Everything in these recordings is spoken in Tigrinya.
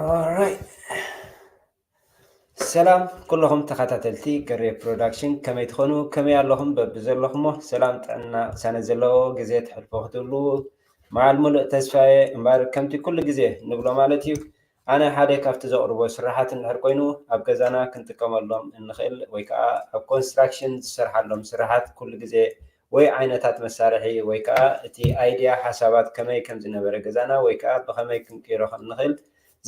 Alright. ሰላም ኩለኹም ተኸታተልቲ ገሬ ፕሮዳክሽን፣ ከመይ ትኾኑ? ከመይ ኣለኹም? በብዘለኹሞ ሰላም ጥዕና ቅሳነት ዘለዎ ግዜ ተሕልፎ ክትብሉ መዓል ሙሉእ ተስፋየ። እምበር ከምቲ ኩሉ ግዜ ንብሎ ማለት እዩ፣ ኣነ ሓደ ካብቲ ዘቕርቦ ስራሓት እንድሕር ኮይኑ ኣብ ገዛና ክንጥቀመሎም እንኽእል ወይ ከዓ ኣብ ኮንስትራክሽን ዝሰርሓሎም ስራሓት ኩሉ ግዜ ወይ ዓይነታት መሳርሒ ወይ ከዓ እቲ ኣይድያ ሓሳባት ከመይ ከም ዝነበረ ገዛና ወይ ከዓ ብኸመይ ክንቅይሮ ከም ንኽእል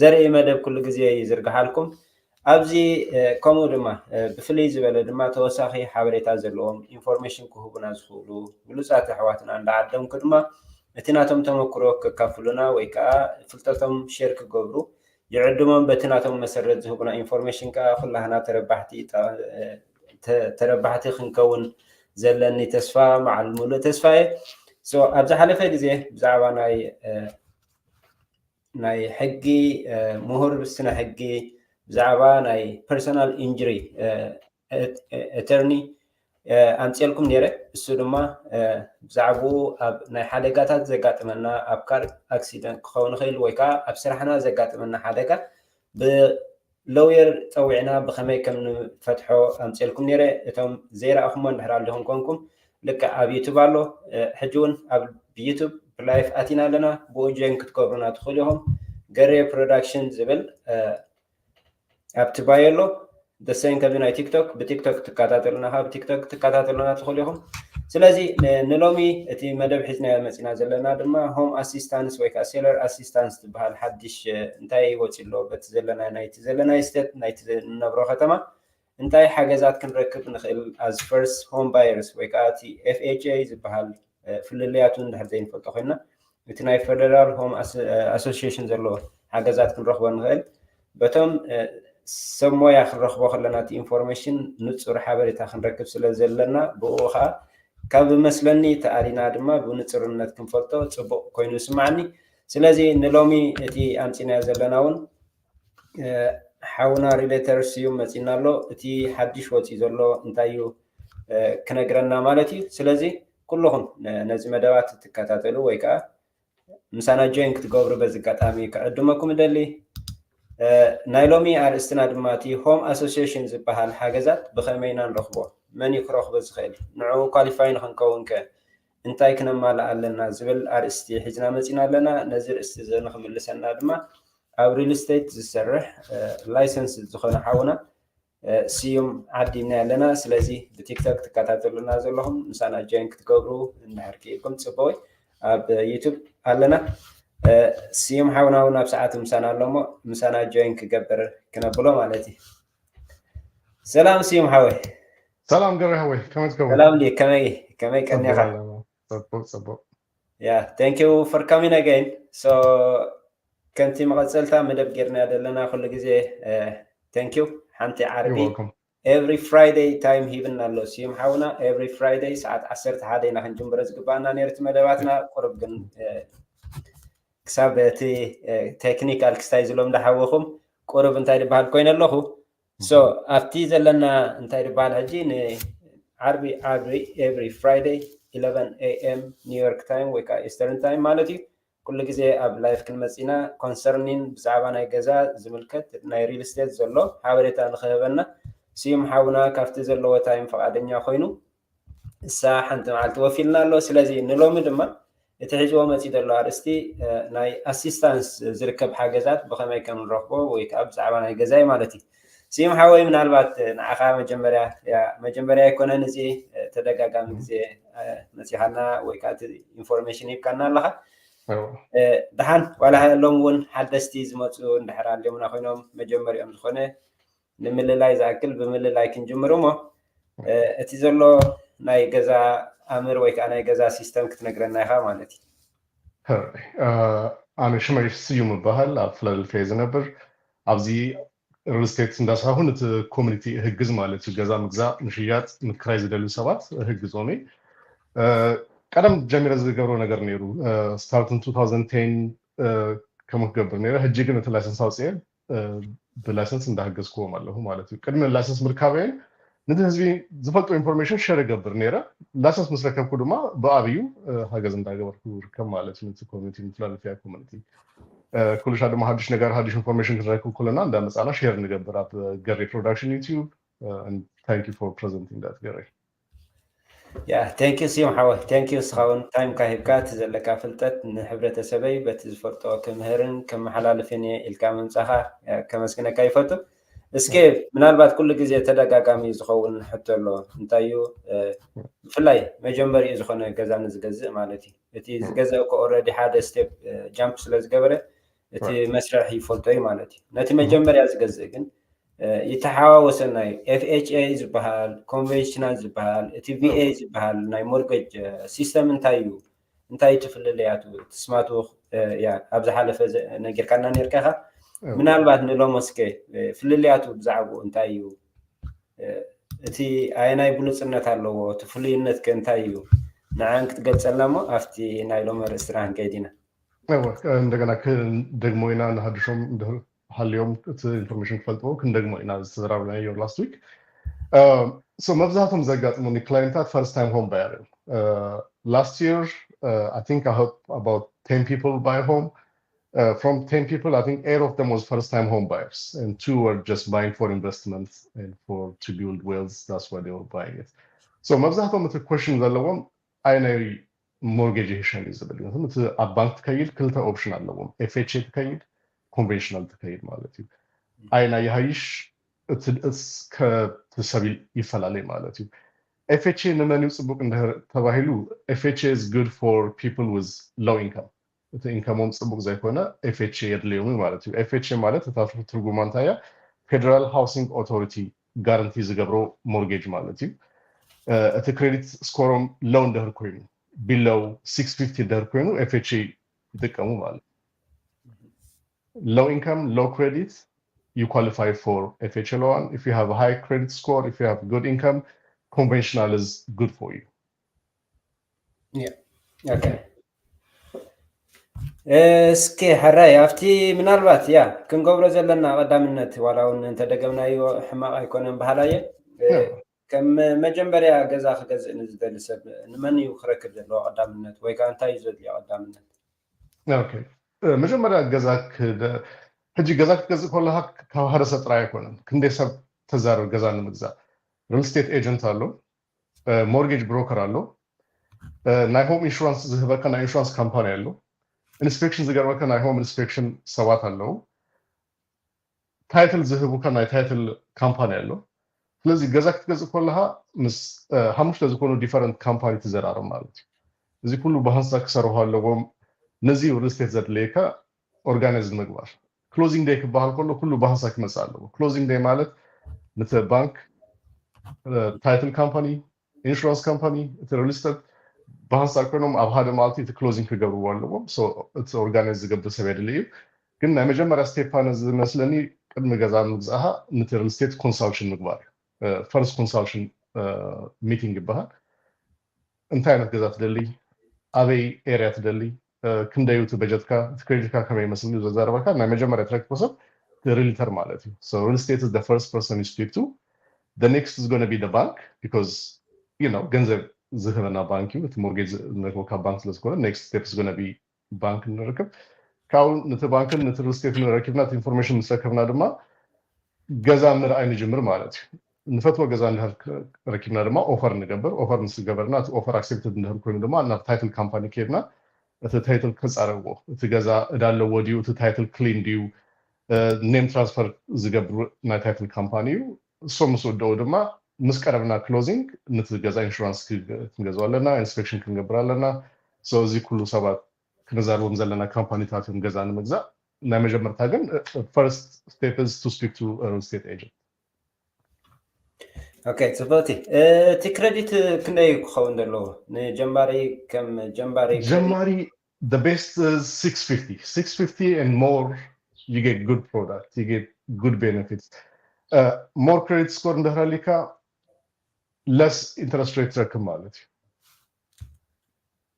ዘርኢ መደብ ኩሉ ግዜ ይዝርግሓልኩም። ኣብዚ ከምኡ ድማ ብፍልይ ዝበለ ድማ ተወሳኺ ሓበሬታ ዘለዎም ኢንፎርሜሽን ክህቡና ዝኽእሉ ብሉፃት ኣሕዋትና እንዳዓደምኩ ድማ እቲ ናቶም ተመክሮ ከካፍሉና ወይ ከዓ ፍልጠቶም ሼር ክገብሩ ይዕድሞም። በቲ ናቶም መሰረት ዝህቡና ኢንፎርሜሽን ከዓ ኩላህና ተረባሕቲ ተረባሕቲ ክንከውን ዘለኒ ተስፋ መዓል ሙሉእ ተስፋ እየ። ኣብ ዝሓለፈ ግዜ ብዛዕባ ናይ ናይ ሕጊ ምሁር ስነ ሕጊ ብዛዕባ ናይ ፐርሶናል ኢንጅሪ ኣተርኒ ኣምፅኤልኩም ነይረ። እሱ ድማ ብዛዕባኡ ኣብ ናይ ሓደጋታት ዘጋጥመና ኣብ ካር ኣክሲደንት ክኸውን ይኽእል ወይ ከዓ ኣብ ስራሕና ዘጋጥመና ሓደጋ ብለውየር ፀዊዕና ብኸመይ ከም ንፈትሖ ኣምፅኤልኩም ነይረ። እቶም ዘይረኣኹሞ እንድሕር ኣለኹም ኮንኩም ልክዕ ኣብ ዩቱብ ኣሎ። ሕጂ እውን ኣብ ዩቱብ ብላይፍ ኣቲና ኣለና። ብኡ ጆይን ክትገብሩና ትኽእሉ ኢኹም። ገሬ ፕሮዳክሽን ዝብል ኣብቲ ባዮ ኣሎ። ደሰይን ከምዚ ናይ ቲክቶክ ብቲክቶክ ትከታተሉና ካብ ቲክቶክ ትከታተሉና ትኽእሉ ኢኹም። ስለዚ ንሎሚ እቲ መደብ ሒዝና መፂና ዘለና ድማ ሆም ኣሲስታንስ ወይ ከዓ ሴለር ኣሲስታንስ ዝበሃል ሓድሽ እንታይ ወፂ ኣሎ በቲ ዘለና ናይቲ ዘለናይ ስቴት ናይቲ ንነብሮ ከተማ እንታይ ሓገዛት ክንረክብ ንኽእል as first home buyers ወይ ከዓ እቲ F H A ዝበሃል ፍልልያቱ እንድሕር ዘይንፈልጦ ኮይና እቲ ናይ ፌደራል ሆም ኣሶሲሽን ዘሎ ሓገዛት ክንረክቦ ንኽእል በቶም ሰብ ሞያ ክንረክቦ ከለና እቲ ኢንፎርሜሽን ንፁር ሓበሬታ ክንረክብ ስለ ዘለና ብኡ ከዓ ካብ መስለኒ ተኣሊና ድማ ብንፅርነት ክንፈልጦ ፅቡቅ ኮይኑ ይስማዓኒ። ስለዚ ንሎሚ እቲ ኣምፂናዮ ዘለና እውን ሓውና ሪሌተር ስዩም መፂና ኣሎ። እቲ ሓድሽ ወፂኡ ዘሎ እንታይ እዩ ክነግረና ማለት እዩ። ስለዚ ኩልኹም ነዚ መደባት ትከታተሉ ወይ ከዓ ምሳና ጆይን ክትገብሩ በዚ ኣጋጣሚ ክዕድመኩም እደሊ። ናይ ሎሚ ኣርእስትና ድማ እቲ ሆም ኣሶሲሽን ዝበሃል ሓገዛት ብኸመይ ኢና ንረኽቦ? መን እዩ ክረኽቦ ዝኽእል? ንዕኡ ኳሊፋይ ንክንከውን ከ እንታይ ክነማልእ ኣለና ዝብል ኣርእስቲ ሒዝና መፂና ኣለና። ነዚ ርእስቲ እዚ ንክምልሰና ድማ ኣብ ሪል ስቴት ዝሰርሕ ላይሰንስ ዝኾነ ሓውና ስዩም ዓዲና ኣለና። ስለዚ ብቲክቶክ ትከታተሉና ዘለኹም ምሳና ጆይን ክትገብሩ እንድሕር ክኢልኩም ፅበወይ ኣብ ዩቱብ ኣለና። ስዩም ሓውና እውን ኣብ ሰዓቱ ምሳና ኣሎ እሞ ምሳና ጆይን ክገብር ክነብሎ ማለት እዩ። ሰላም ስዩም ሓወይ። ሰላም ገሬ ሓወይ፣ ከመይ ትከውን? ሰላም ድዩ? ከመይ ከመይ ቀኒኻ? ጽቡቅ ጽቡቅ። Yeah, thank you for coming again. So ከምቲ መቐፀልታ መደብ ጌርና ዘለና ኩሉ ግዜ thank you። ሓንቲ ዓርቢ every Friday ታይም ሂብና ኣሎ ስዩም ሓውና። Every Friday ሰዓት ዓሰርተ ሓደ ኢና ክንጅምሮ ዝግባኣና ነይሩ እቲ መደባትና። ቁሩብ ግን ክሳብ እቲ ቴክኒካል ክስታይ ዝሎም ዝሓወኹም ቁሩብ እንታይ ዝበሃል ኮይነ ኣለኹ። So ኣብቲ ዘለና እንታይ ዝበሃል ሕጂ ንዓርቢ ዓርቢ every Friday eleven A M New York time ወይ ከዓ ኢስተርን ታይም ማለት እዩ። ኩሉ ግዜ ኣብ ላይፍ ክንመፅእ ኢና። ኮንሰርኒን ብዛዕባ ናይ ገዛ ዝምልከት ናይ ሪል ስቴት ዘሎ ሓበሬታ ንክህበና ስዩም ሓውና ካብቲ ዘለዎ ታይም ፈቃደኛ ኮይኑ እሳ ሓንቲ መዓልቲ ወፊልና ኣሎ። ስለዚ ንሎሚ ድማ እቲ ሒዝዎ መፂ ዘሎ ኣርእስቲ ናይ ኣሲስታንስ ዝርከብ ሓገዛት ብኸመይ ከም ንረኽቦ ወይ ከዓ ብዛዕባ ናይ ገዛይ ማለት እዩ። ስዩም ሓወይ ምናልባት ንዓኻ መጀመርያ መጀመርያ ኣይኮነን እዚ ተደጋጋሚ ግዜ መፂኻና ወይ ከዓ ኢንፎርሜሽን ሂብካና ኣለኻ። ደሓን ዋላ ሎም እውን ሓደስቲ ዝመፁ እንድሕር ኣልዮምና ኮይኖም መጀመሪኦም ዝኾነ ንምልላይ ዝኣክል ብምልላይ ክንጅምር እሞ እቲ ዘሎ ናይ ገዛ ኣምር ወይ ከዓ ናይ ገዛ ሲስተም ክትነግረና ኢኻ ማለት እዩ። ኣነ ሽመይ ስዩም እበሃል፣ ኣብ ፊላደልፊያ ዝነብር። ኣብዚ ሪል ስቴት እንዳሳኹ ነቲ ኮሚኒቲ እህግዝ ማለት እዩ። ገዛ ምግዛእ፣ ምሽያጥ፣ ምክራይ ዝደልዩ ሰባት እህግዞም እየ። ቀደም ጀሚረ ዝገብሮ ነገር ነይሩ። ስታርት ን two thousand ten ከምኡ ክገብር ነይረ። ሕጂ ግን እቲ ላይሰንስ ኣውፅኤ ብላይሰንስ እንዳሃገዝክዎም ኣለኹ ማለት እዩ። ቅድሚ ላይሰንስ ምርካበይን ነቲ ህዝቢ ዝፈልጦ ኢንፎርሜሽን ሸር እገብር ነይረ። ላይሰንስ ምስ ረከብኩ ድማ ብኣብዩ ሃገዝ እንዳገበርኩ ይርከብ ማለት እዩ። ነቲ ኮሚኒቲ ንፊላደልፊያ ኮሚኒቲ ኩሉ ሻዕ ድማ ሓድሽ ነገር ሓድሽ ኢንፎርሜሽን ክንረክብ ከለና እንዳመፃና ሼር ንገብር ኣብ ገሬ production YouTube. Thank you for presenting that, ገሬ። Yeah, thank you ስዮም ሓወይ፣ thank you። ንስኻ እውን ታይምካ ሂብካ እቲ ዘለካ ፍልጠት ንሕብረተሰበይ በቲ ዝፈልጦ ክምህርን ከመሓላልፍን እየ ኢልካ ምምፃኻ ከመስግነካ ይፈቱ። እስከ ምናልባት ኩሉ ግዜ ተደጋጋሚ ዝኸውን ሕቶ ኣሎ። እንታይ እዩ? ብፍላይ መጀመሪኡ ዝኾነ ገዛ ንዝገዝእ ማለት እዩ። እቲ ዝገዘእኮ already ሓደ step jump ስለ ዝገበረ እቲ መስርሕ ይፈልጦ እዩ ማለት እዩ። ነቲ መጀመርያ ዝገዝእ ግን ይተሓዋወሰና እዩ። FHA ዝበሃል፣ ኮንቨንሽናል ዝበሃል፣ እቲ VA ዝበሃል ናይ ሞርጌጅ ሲስተም እንታይ እዩ? እንታይ እቲ ፍልልያቱ? ትስማቱ ኣብ ዝሓለፈ ነጊርካና ነርካ ኢኻ። ምናልባት ንሎሞስከ ፍልልያቱ ብዛዕባኡ እንታይ እዩ? እቲ ኣየናይ ብሉፅነት ኣለዎ? እቲ ፍሉይነት ከ እንታይ እዩ? ንዓን ክትገልፀልና እሞ ኣብቲ ናይ ሎሚ ርእስትና ክንከይድ ኢና። እንደገና ክንደግሞ ኢና፣ ንሃድሾም ሃልዮም እቲ ኢንፎርሜሽን ክፈልጥዎ ክንደግሞ ኢና ዝተዘራረብናዮ last week። So መብዛሕቶም ዘጋጥሙኒ ክላይንታት first time home buyer እዮም። Last year, I think I helped about ten people buy home. From ten people, I think eight of them was first time home buyers and two were just buying for investment and for to build wealth. That's why they were buying it. So መብዛሕቶም እቲ question ዘለዎም ኣየናይ ሞርጌጅ ይሕሸኒ ዝብል እዩ። እቲ ኣብ ባንክ ትከይድ ክልተ ኦፕሽን ኣለዎም። FHA ትከይድ፣ ኮንቨንሽናል ትከይድ ማለት እዩ። ኣየናይ ይሃይሽ እቲ ሰብ ይፈላለይ ማለት እዩ። FHA ንመን እዩ ፅቡቅ እንድህር ተባሂሉ? FHA is good for people with low income። እቲ ኢንካሞም ፅቡቅ ዘይኮነ FHA የድልዮም ማለት እዩ። FHA ማለት እታ ትርጉማ እንታይ እያ? Federal Housing Authority ጋረንቲ ዝገብሮ ሞርጌጅ ማለት እዩ። እቲ ክሬዲት ስኮሮም ሎው እንድህር ኮይኑ፣ below six fifty እንድህር ኮይኑ FHA ይጥቀሙ ማለት። Low income, low credit, you qualify for FHA loan. If you have a high credit score, if you have good income, conventional is good for you. እስኪ ሕራይ ኣብቲ ምናልባት ያ ክንገብሮ ዘለና ቀዳምነት ዋላ እውን እንተደገምናዮ ሕማቕ ኣይኮነን በሃላየ። ከም መጀመርያ ገዛ ክገዝእ ንዝደሊ ሰብ ንመን እዩ ክረክብ ዘለዎ ቀዳምነት ወይ ከዓ እንታይ እዩ ዘድልዮ ቀዳምነት? መጀመርያ ገዛ ሕጂ ገዛ ክትገዝእ ከለካ ካብ ሓደ ሰብ ጥራይ ኣይኮነን። ክንደይ ሰብ ተዛረብ ገዛ ንምግዛእ? ሪል ስቴት ኤጀንት ኣሎ፣ ሞርጌጅ ብሮከር ኣሎ፣ ናይ ሆም ኢንሹራንስ ዝህበካ ናይ ኢንሹራንስ ካምፓኒ ኣሎ፣ ኢንስፔክሽን ዝገርመካ ናይ ሆም ኢንስፔክሽን ሰባት ኣለዉ፣ ታይትል ዝህቡካ ናይ ታይትል ካምፓኒ ኣሎ። ስለዚ ገዛ ክትገዝእ ከለካ ምስ ሓሙሽተ ዝኾኑ ዲፈረንት ካምፓኒ ትዘራረብ ማለት እዩ። እዚ ኩሉ ብሃንሳ ክሰርሑ ኣለዎም። ነዚ ሪል ስቴት ዘድልየካ ኦርጋናይዝ ንምግባር። ክሎዚንግ ደይ ክበሃል ከሎ ኩሉ ብሃንሳ ክመፅእ ኣለዎ። ክሎዚንግ ደይ ማለት ነቲ ባንክ፣ ታይትል ካምፓኒ፣ ኢንሹራንስ ካምፓኒ፣ እቲ ሪል ስቴት ብሃንሳ ኮይኖም ኣብ ሓደ መዓልቲ እቲ ክሎዚንግ ክገብርዎ ኣለዎም። እቲ ኦርጋናይዝ ዝገብር ሰብ የድሊ እዩ። ግን ናይ መጀመርያ ስቴፓ ዝመስለኒ ቅድሚ ገዛ ምግዛእካ ነቲ ሪል ስቴት ኮንሳልሽን ምግባር እዩ። ፈርስት ኮንሳልሽን ሚቲንግ ይበሃል። እንታይ ዓይነት ገዛ ትደሊ፣ ኣበይ ኤርያ ትደሊ፣ ክንደይ እቲ በጀትካ፣ እቲ ክሬዲትካ ከመይ ይመስል እዩ ዘዛረበካ። ናይ መጀመርያ ትረክቦ ሰብ ሪልተር ማለት እዩ። So real estate is the first person you speak to. The next is going to be the bank because you know ገንዘብ ዝህበና ባንክ እዩ። እቲ ሞርጌጅ ንረክቦ ካብ ባንክ ስለዝኮነ next step is going to be ባንክ ንረክብ። ካብኡ ነቲ ባንክን ነቲ ሪል ስቴት ንረኪብና እቲ ኢንፎርሜሽን ምስ ረከብና ድማ ገዛ ምርኣይ ንጅምር ማለት እዩ። ንፈትዎ ገዛ እንድሕር ረኪብና ድማ ኦፈር ንገብር። ኦፈር ምስ ገበርና እቲ ኦፈር ኣክሴፕትድ እንድሕር ኮይኑ ድማ ናብ ታይትል ካምፓኒ ከይድና እቲ ታይትል ከፃረዎ፣ እቲ ገዛ እዳ ኣለዎ ድዩ፣ እቲ ታይትል ክሊን ድዩ፣ ኔም ትራንስፈር ዝገብሩ ናይ ታይትል ካምፓኒ እዩ። እሶም ምስ ወደኡ ድማ ምስ ቀረብና ክሎዚንግ ነቲ ገዛ ኢንሹራንስ ክንገዝኦ ኣለና፣ ኢንስፔክሽን ክንገብር ኣለና። እዚ ኩሉ ሰባት ክንዛርቦም ዘለና ካምፓኒታት እዮም ገዛ ንምግዛእ። ናይ መጀመርታ ግን first step is to speak to real estate agent። ኦኬ፣ ጽብቕቲ። እቲ ክረዲት ክንደይ ክኸውን ዘለዎ ንጀማሪ? ከም ጀማሪ ጀማሪ the best is six fifty, six fifty and more, you get good product, you get good benefits. More credit score እንድሕር ኣሊካ less interest rate ትረክብ ማለት እዩ።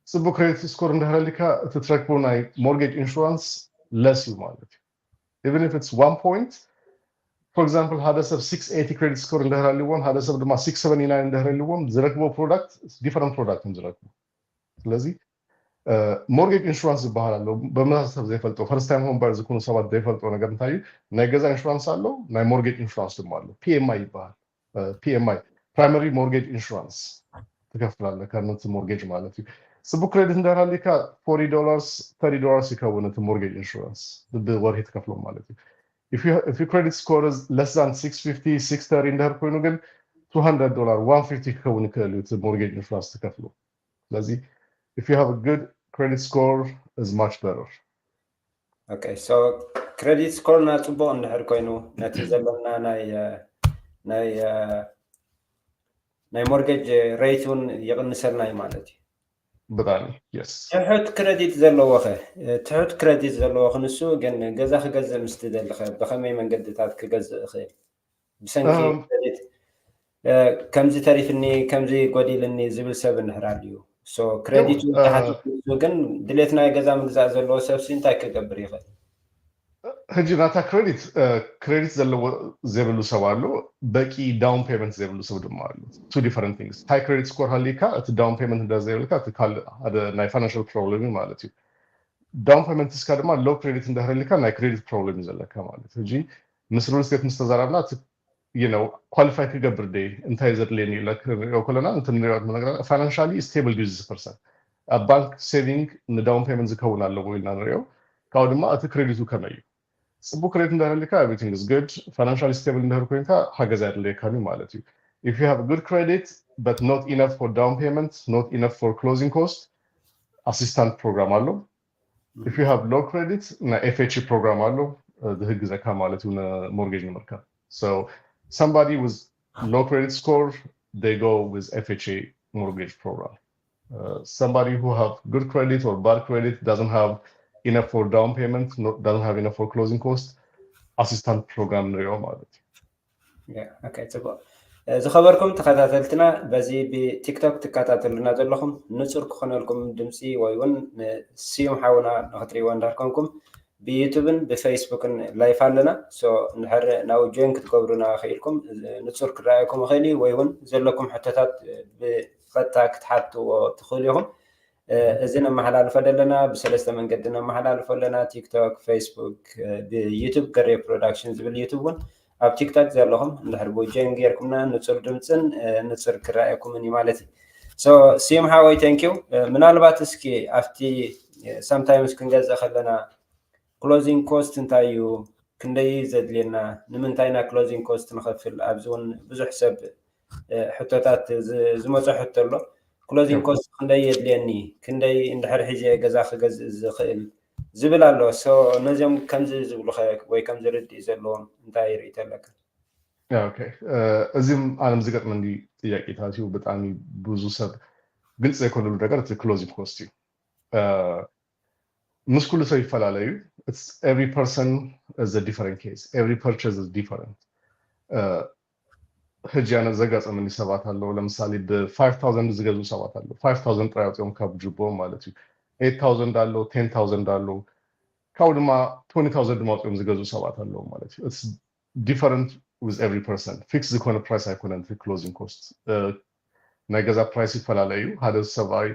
ጽቡቅ ክሬዲት ስኮር እንድሕር ኣሊካ እቲ ትረክቦ ናይ ሞርጌጅ ኢንሹራንስ ለስ እዩ ማለት እዩ። Even if it's one point, for example ሓደ ሰብ six eighty ክሬዲት ስኮር እንድሕር ኣልዎም ሓደ ሰብ ድማ six seventy nine እንድሕር ኣልዎም ዝረክቦ ፕሮዳክት ዲፈረንት ፕሮዳክት እዮም ዝረክቡ። ስለዚ mortgage insurance ዝበሃል ኣሎ። ብመሳሰብ ዘይፈልጦ፣ first time home buyer ዝኾኑ ሰባት ዘይፈልጦ ነገር እንታይ እዩ? ናይ ገዛ ኢንሹራንስ ኣሎ፣ ናይ mortgage insurance ድማ ኣሎ። PMI ይበሃል። PMI፣ primary mortgage insurance ትከፍል ኣለካ ነቲ mortgage ማለት እዩ። ፅቡቅ ክሬዲት እንዳሃለካ forty dollars፣ thirty dollars ይከውን እቲ mortgage insurance ብወርሒ ትከፍሎ ማለት እዩ። If you credit score is less than six fifty, six thirty እንድሕር ኮይኑ ግን two hundred dollar፣ one fifty ክከውን ይክእል እዩ እቲ mortgage insurance ትከፍሎ። ስለዚ if you have a good credit score is much better. Okay, so credit score ና ፅቡቅ እንድሕር ኮይኑ ነቲ ዘለና ናይ ናይ ናይ mortgage rate እውን ይቕንሰልና እዩ ማለት እዩ። ብጣዕሚ yes። ትሑት ክረዲት ዘለዎ ኸ? ትሑት ክረዲት ዘለዎ ክንሱ ግን ገዛ ክገዝእ ምስ ትደሊ ኸ ብኸመይ መንገድታት ክገዝእ እኽእል? ብሰንኪ ክረዲት ከምዚ ተሪፍኒ፣ ከምዚ ጎዲልኒ ዝብል ሰብ እንድሕር ኣልዩ፣ ክረዲቱ ተሓቲቱ ግን ድሌት ናይ ገዛ ምግዛእ ዘለዎ ሰብሲ እንታይ ክገብር ይኽእል? ሕጂ ናታ ክሬዲት ክሬዲት ዘለዎ ዘይብሉ ሰብ ኣሎ፣ በቂ down payment ዘይብሉ ሰብ ድማ ኣሎ። Two different things። High credit score ሃሊካ እቲ down payment እንደ ዘይብልካ እቲ ካልእ ሓደ ናይ financial problem እዩ ማለት እዩ። Down payment እስካ ድማ low credit እንድሕር ኢልካ ናይ credit problem እዩ ዘለካ ማለት እዩ። ሕጂ ምስ real estate ምስ ተዛራብና እቲ you know qualify ክገብር ደ እንታይ ዘድልየኒ ኢለ ክንሪኦ ከለና እቲ ንሪኦ ነገራት financially stable ድዩ እዚ person? ኣብ ባንክ saving ን down payment ዝከውን ኣለዎ ኢልና ንሪኦ። ካብኡ ድማ እቲ ክሬዲቱ ከመይ እዩ? ፅቡቅ ክሬዲት እንድሕር ኣለካ everything is good፣ financially stable እንድሕር ኮይንካ ሓገዝ ኣየድልየካን እዩ ማለት እዩ። If you have good credit but not enough for down payment, not enough for closing cost, assistance program ኣሎ። If you have low credit ናይ FHA program ኣሎ ዝህግዘካ ማለት እዩ ን mortgage ንምርካብ። So somebody with low credit score, they go with FHA mortgage program. Somebody who have good credit or bad credit, doesn't have enough for down payment, doesn't have enough for closing cost, assistance program ንሪኦ ማለት እዩ። ጽቡቅ። ዝኸበርኩም ተኸታተልትና፣ በዚ ብቲክቶክ ትከታተሉና ዘለኹም ንጹር ክኾነልኩም ድምፂ ወይ እውን ንስዩም ሓውና ንክትሪእዎ እንዳልኮንኩም ብዩቱብን ብፌስቡክን live ኣለና። እንድሕር ናብ join ክትገብሩና ክኢልኩም ንጹር ክረኣየኩም ይኽእል እዩ፣ ወይ እውን ዘለኩም ሕቶታት ብቐጥታ ክትሓትዎ ትኽእሉ ኢኹም። እዚ ነመሓላልፎ ዘለና ብሰለስተ መንገዲ ነመሓላልፎ ኣለና፣ ቲክቶክ፣ ፌስቡክ፣ ብዩቱብ ገሬ production ዝብል ዩቱብ እውን ኣብ ቲክቶክ ዘለኹም እንድሕር ብ join ጌርኩምና ንጹር ድምፅን ንጹር ክረኣየኩምን እዩ ማለት እዩ። ስዩም ሓወይ thank you። ምናልባት እስኪ ኣብቲ sometimes ክንገዝእ ከለና closing cost እንታይ እዩ፣ ክንደይ ዘድልየና፣ ንምንታይ ኢና closing cost ንኸፍል? ኣብዚ እውን ብዙሕ ሰብ ሕቶታት ዝመፆ ሕቶ ኣሎ። Closing cost ክንደይ የድልየኒ፣ ክንደይ እንድሕር ሒዘ ገዛ ክገዝእ ዝኽእል ዝብል ኣሎ። ነዚኦም ከምዚ ዝብሉ ወይ ከምዚ ርድእ ዘለዎም እንታይ ርእይቶ ኣለካ? እዚም ኣነ ዝገጥመኒ ጥያቄታት እዩ። ብጣዕሚ ብዙ ሰብ ግልፂ ዘይኮነሉ ነገር እቲ closing cost እዩ። ምስ ኩሉ ሰብ ይፈላለ እዩ። Every person is a different case, every purchase is different. ሕጂ ኣነ ዘጋጠመኒ ሰባት ኣለዉ። ለምሳሌ ብ five thousand ዝገዝኡ ሰባት ኣለዉ። Five thousand ጥራይ ኣውፅኦም ካብ ጅቦም ማለት እዩ። Eight thousand ኣሎ፣ ten thousand ኣሎ፣ ካብኡ ድማ twenty thousand ድማ ኣውፅኦም ዝገዝኡ ሰባት ኣለዉ ማለት እዩ። Different with every person። Fix ዝኾነ price ኣይኮነን እቲ closing cost። ናይ ገዛ price ይፈላለ እዩ። ሓደ ሰብኣይ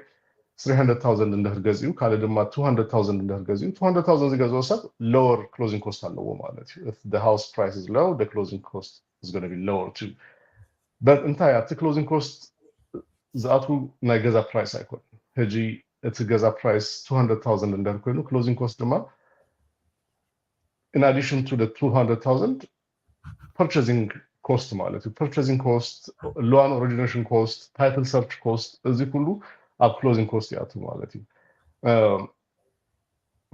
three hundred thousand እንድሕር ገዚኡ፣ ካልእ ድማ two hundred thousand እንድሕር ገዚኡ፣ two hundred thousand ዝገዝኦ ሰብ lower closing cost ኣለዎ ማለት እዩ። If the house price is low, the closing cost is going to be lower too. But እንታይ ኣብቲ closing cost ዝኣትዉ ናይ ገዛ price ኣይኮነን። ሕጂ እቲ ገዛ price two hundred thousand እንድሕር ኮይኑ closing cost ድማ in addition to the two hundred thousand purchasing cost ማለት እዩ። Purchasing cost፣ loan origination cost፣ title search cost፣ እዚ ኩሉ ኣብ closing cost ይኣቱ ማለት እዩ።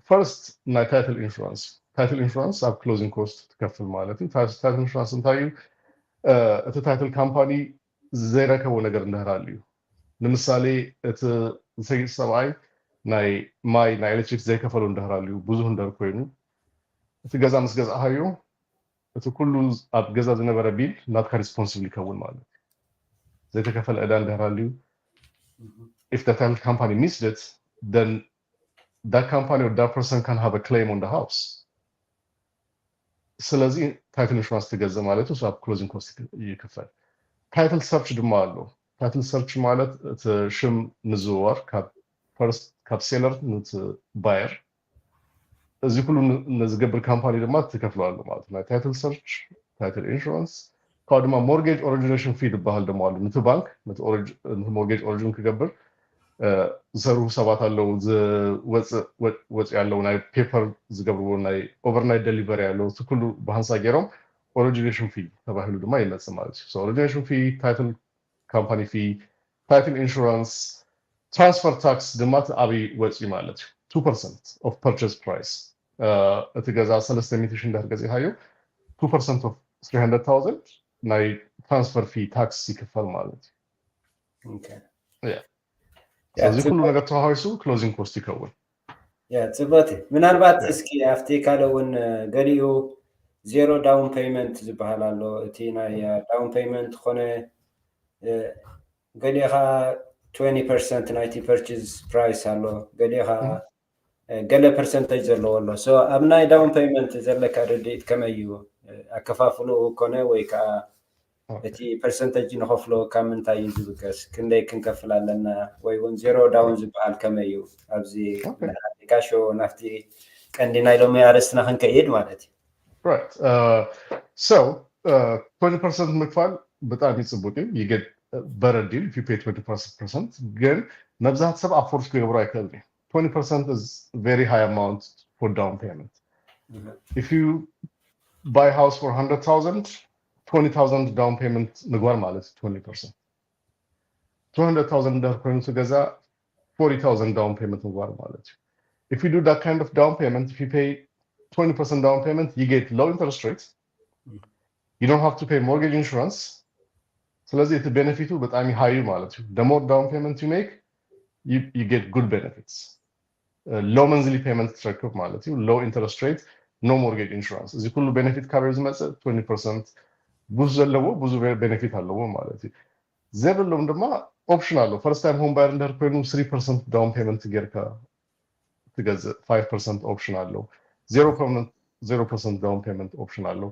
First ናይ title insurance፣ title insurance ኣብ closing cost ትከፍል ማለት እዩ። Title insurance እንታይ እዩ? እቲ title company ዘይረከቦ ነገር እንድሕር ኣልዩ፣ ንምሳሌ እቲ ዝሰይጥ ሰብኣይ ናይ ማይ ናይ ኤሌክትሪክ ዘይከፈሎ እንድሕር ኣልዩ፣ ብዙሕ እንድሕር ኮይኑ፣ እቲ ገዛ ምስ ገዛእኻዮ እቲ ኩሉ ኣብ ገዛ ዝነበረ bill ናትካ responsible ይከውን ማለት እዩ። ዘይተከፈለ ዕዳ እንድሕር ኣልዩ፣ if the title company missed it, then that company or that person can have a claim on the house። ስለዚ title insurance ትገዝእ ማለት እዩ፣ ኣብ closing cost ይክፈል። Title search ድማ ኣሎ። Title search ማለት እቲ ሽም ምዝውዋር ካብ first ካብ seller ኑቲ buyer እዚ ኩሉ ንዝገብር ካምፓኒ ድማ ትከፍሎ ኣሎ ማለት ናይ title search title insurance ካብ ድማ mortgage origination fee ዝበሃል ድማ ኣሎ ነቲ ባንክ ነቲ mortgage origin ክገብር ዝሰርሁ ሰባት ኣለዉ ዝወፅእ ኣለዉ ናይ paper ዝገብርዎ ናይ overnight delivery ኣለዉ እቲ ኩሉ ብሃንሳ ገይሮም origination fee ተባሂሉ ድማ ይመፅእ ማለት እዩ origination fee title company fee title insurance transfer tax ድማ ኣብይ ወፂ ማለት እዩ two percent of purchase price እቲ ገዛ ሰለስተ ሚእቲ ሺህ እንዳር ገዚእካዮ two percent of three hundred thousand ናይ transfer fee tax ይክፈል ማለት እዩ እዚ ኩሉ ነገር ተዋሃዊሱ closing cost ይከውን ፅቡቅ ምናልባት እስኪ ኣብቲ ካልእ እውን ገሊኡ zero down payment ዝበሃል ኣሎ እቲ ናይ down payment ኮነ ገሊኡ ከዓ twenty percent ናይቲ purchase price ኣሎ ገሊኡ ከዓ ገለ percentage ዘለዎ ኣሎ so ኣብ ናይ down payment ዘለካ ርድኢት ከመይ እዩ ኣከፋፍልኡ ኮነ ወይ ከዓ እቲ percentage ንኸፍሎ ካብ ምንታይ እዩ ዝብገስ ክንደይ ክንከፍል ኣለና ወይ እውን zero down ዝበሃል ከመይ እዩ ኣብዚ ካሾ ናፍቲ ቀንዲ ናይ ሎሚ ኣርእስትና ክንከይድ ማለት እዩ right uh, so uh, twenty percent ምክፋል ብጣዕሚ ፅቡቅ እዩ you get better deal if you pay twenty percent ግን መብዛሕት ሰብ afford ክገብሮ ኣይክእል እዩ twenty percent is very high amount for down payment if you buy house for hundred thousand twenty thousand down payment ምግባር ማለት twenty percent two hundred thousand እንድሕር ኮይኑ እቲ ገዛ forty thousand down payment ምግባር ማለት እዩ if you do that kind of down payment if you pay twenty percent down payment you get low interest rate you don't have to pay mortgage insurance ስለዚህ እቲ benefit ኡ በጣም high እዩ ማለት እዩ the more down payment you make you, you get good benefits low monthly payment ትረክብ ማለት እዩ low interest rate no mortgage insurance እዚ ኩሉ benefit ካበይ ዝመፅእ twenty percent ብዙ ዘለዎ ብዙ benefit ኣለዎ ማለት እዩ ዘብሎም ድማ option ኣሎ first time home buyer እንድሕር ኮይኑ three percent down payment ጌርካ ትገዝእ five percent option ኣሎ zero zero percent down payment option ኣሎ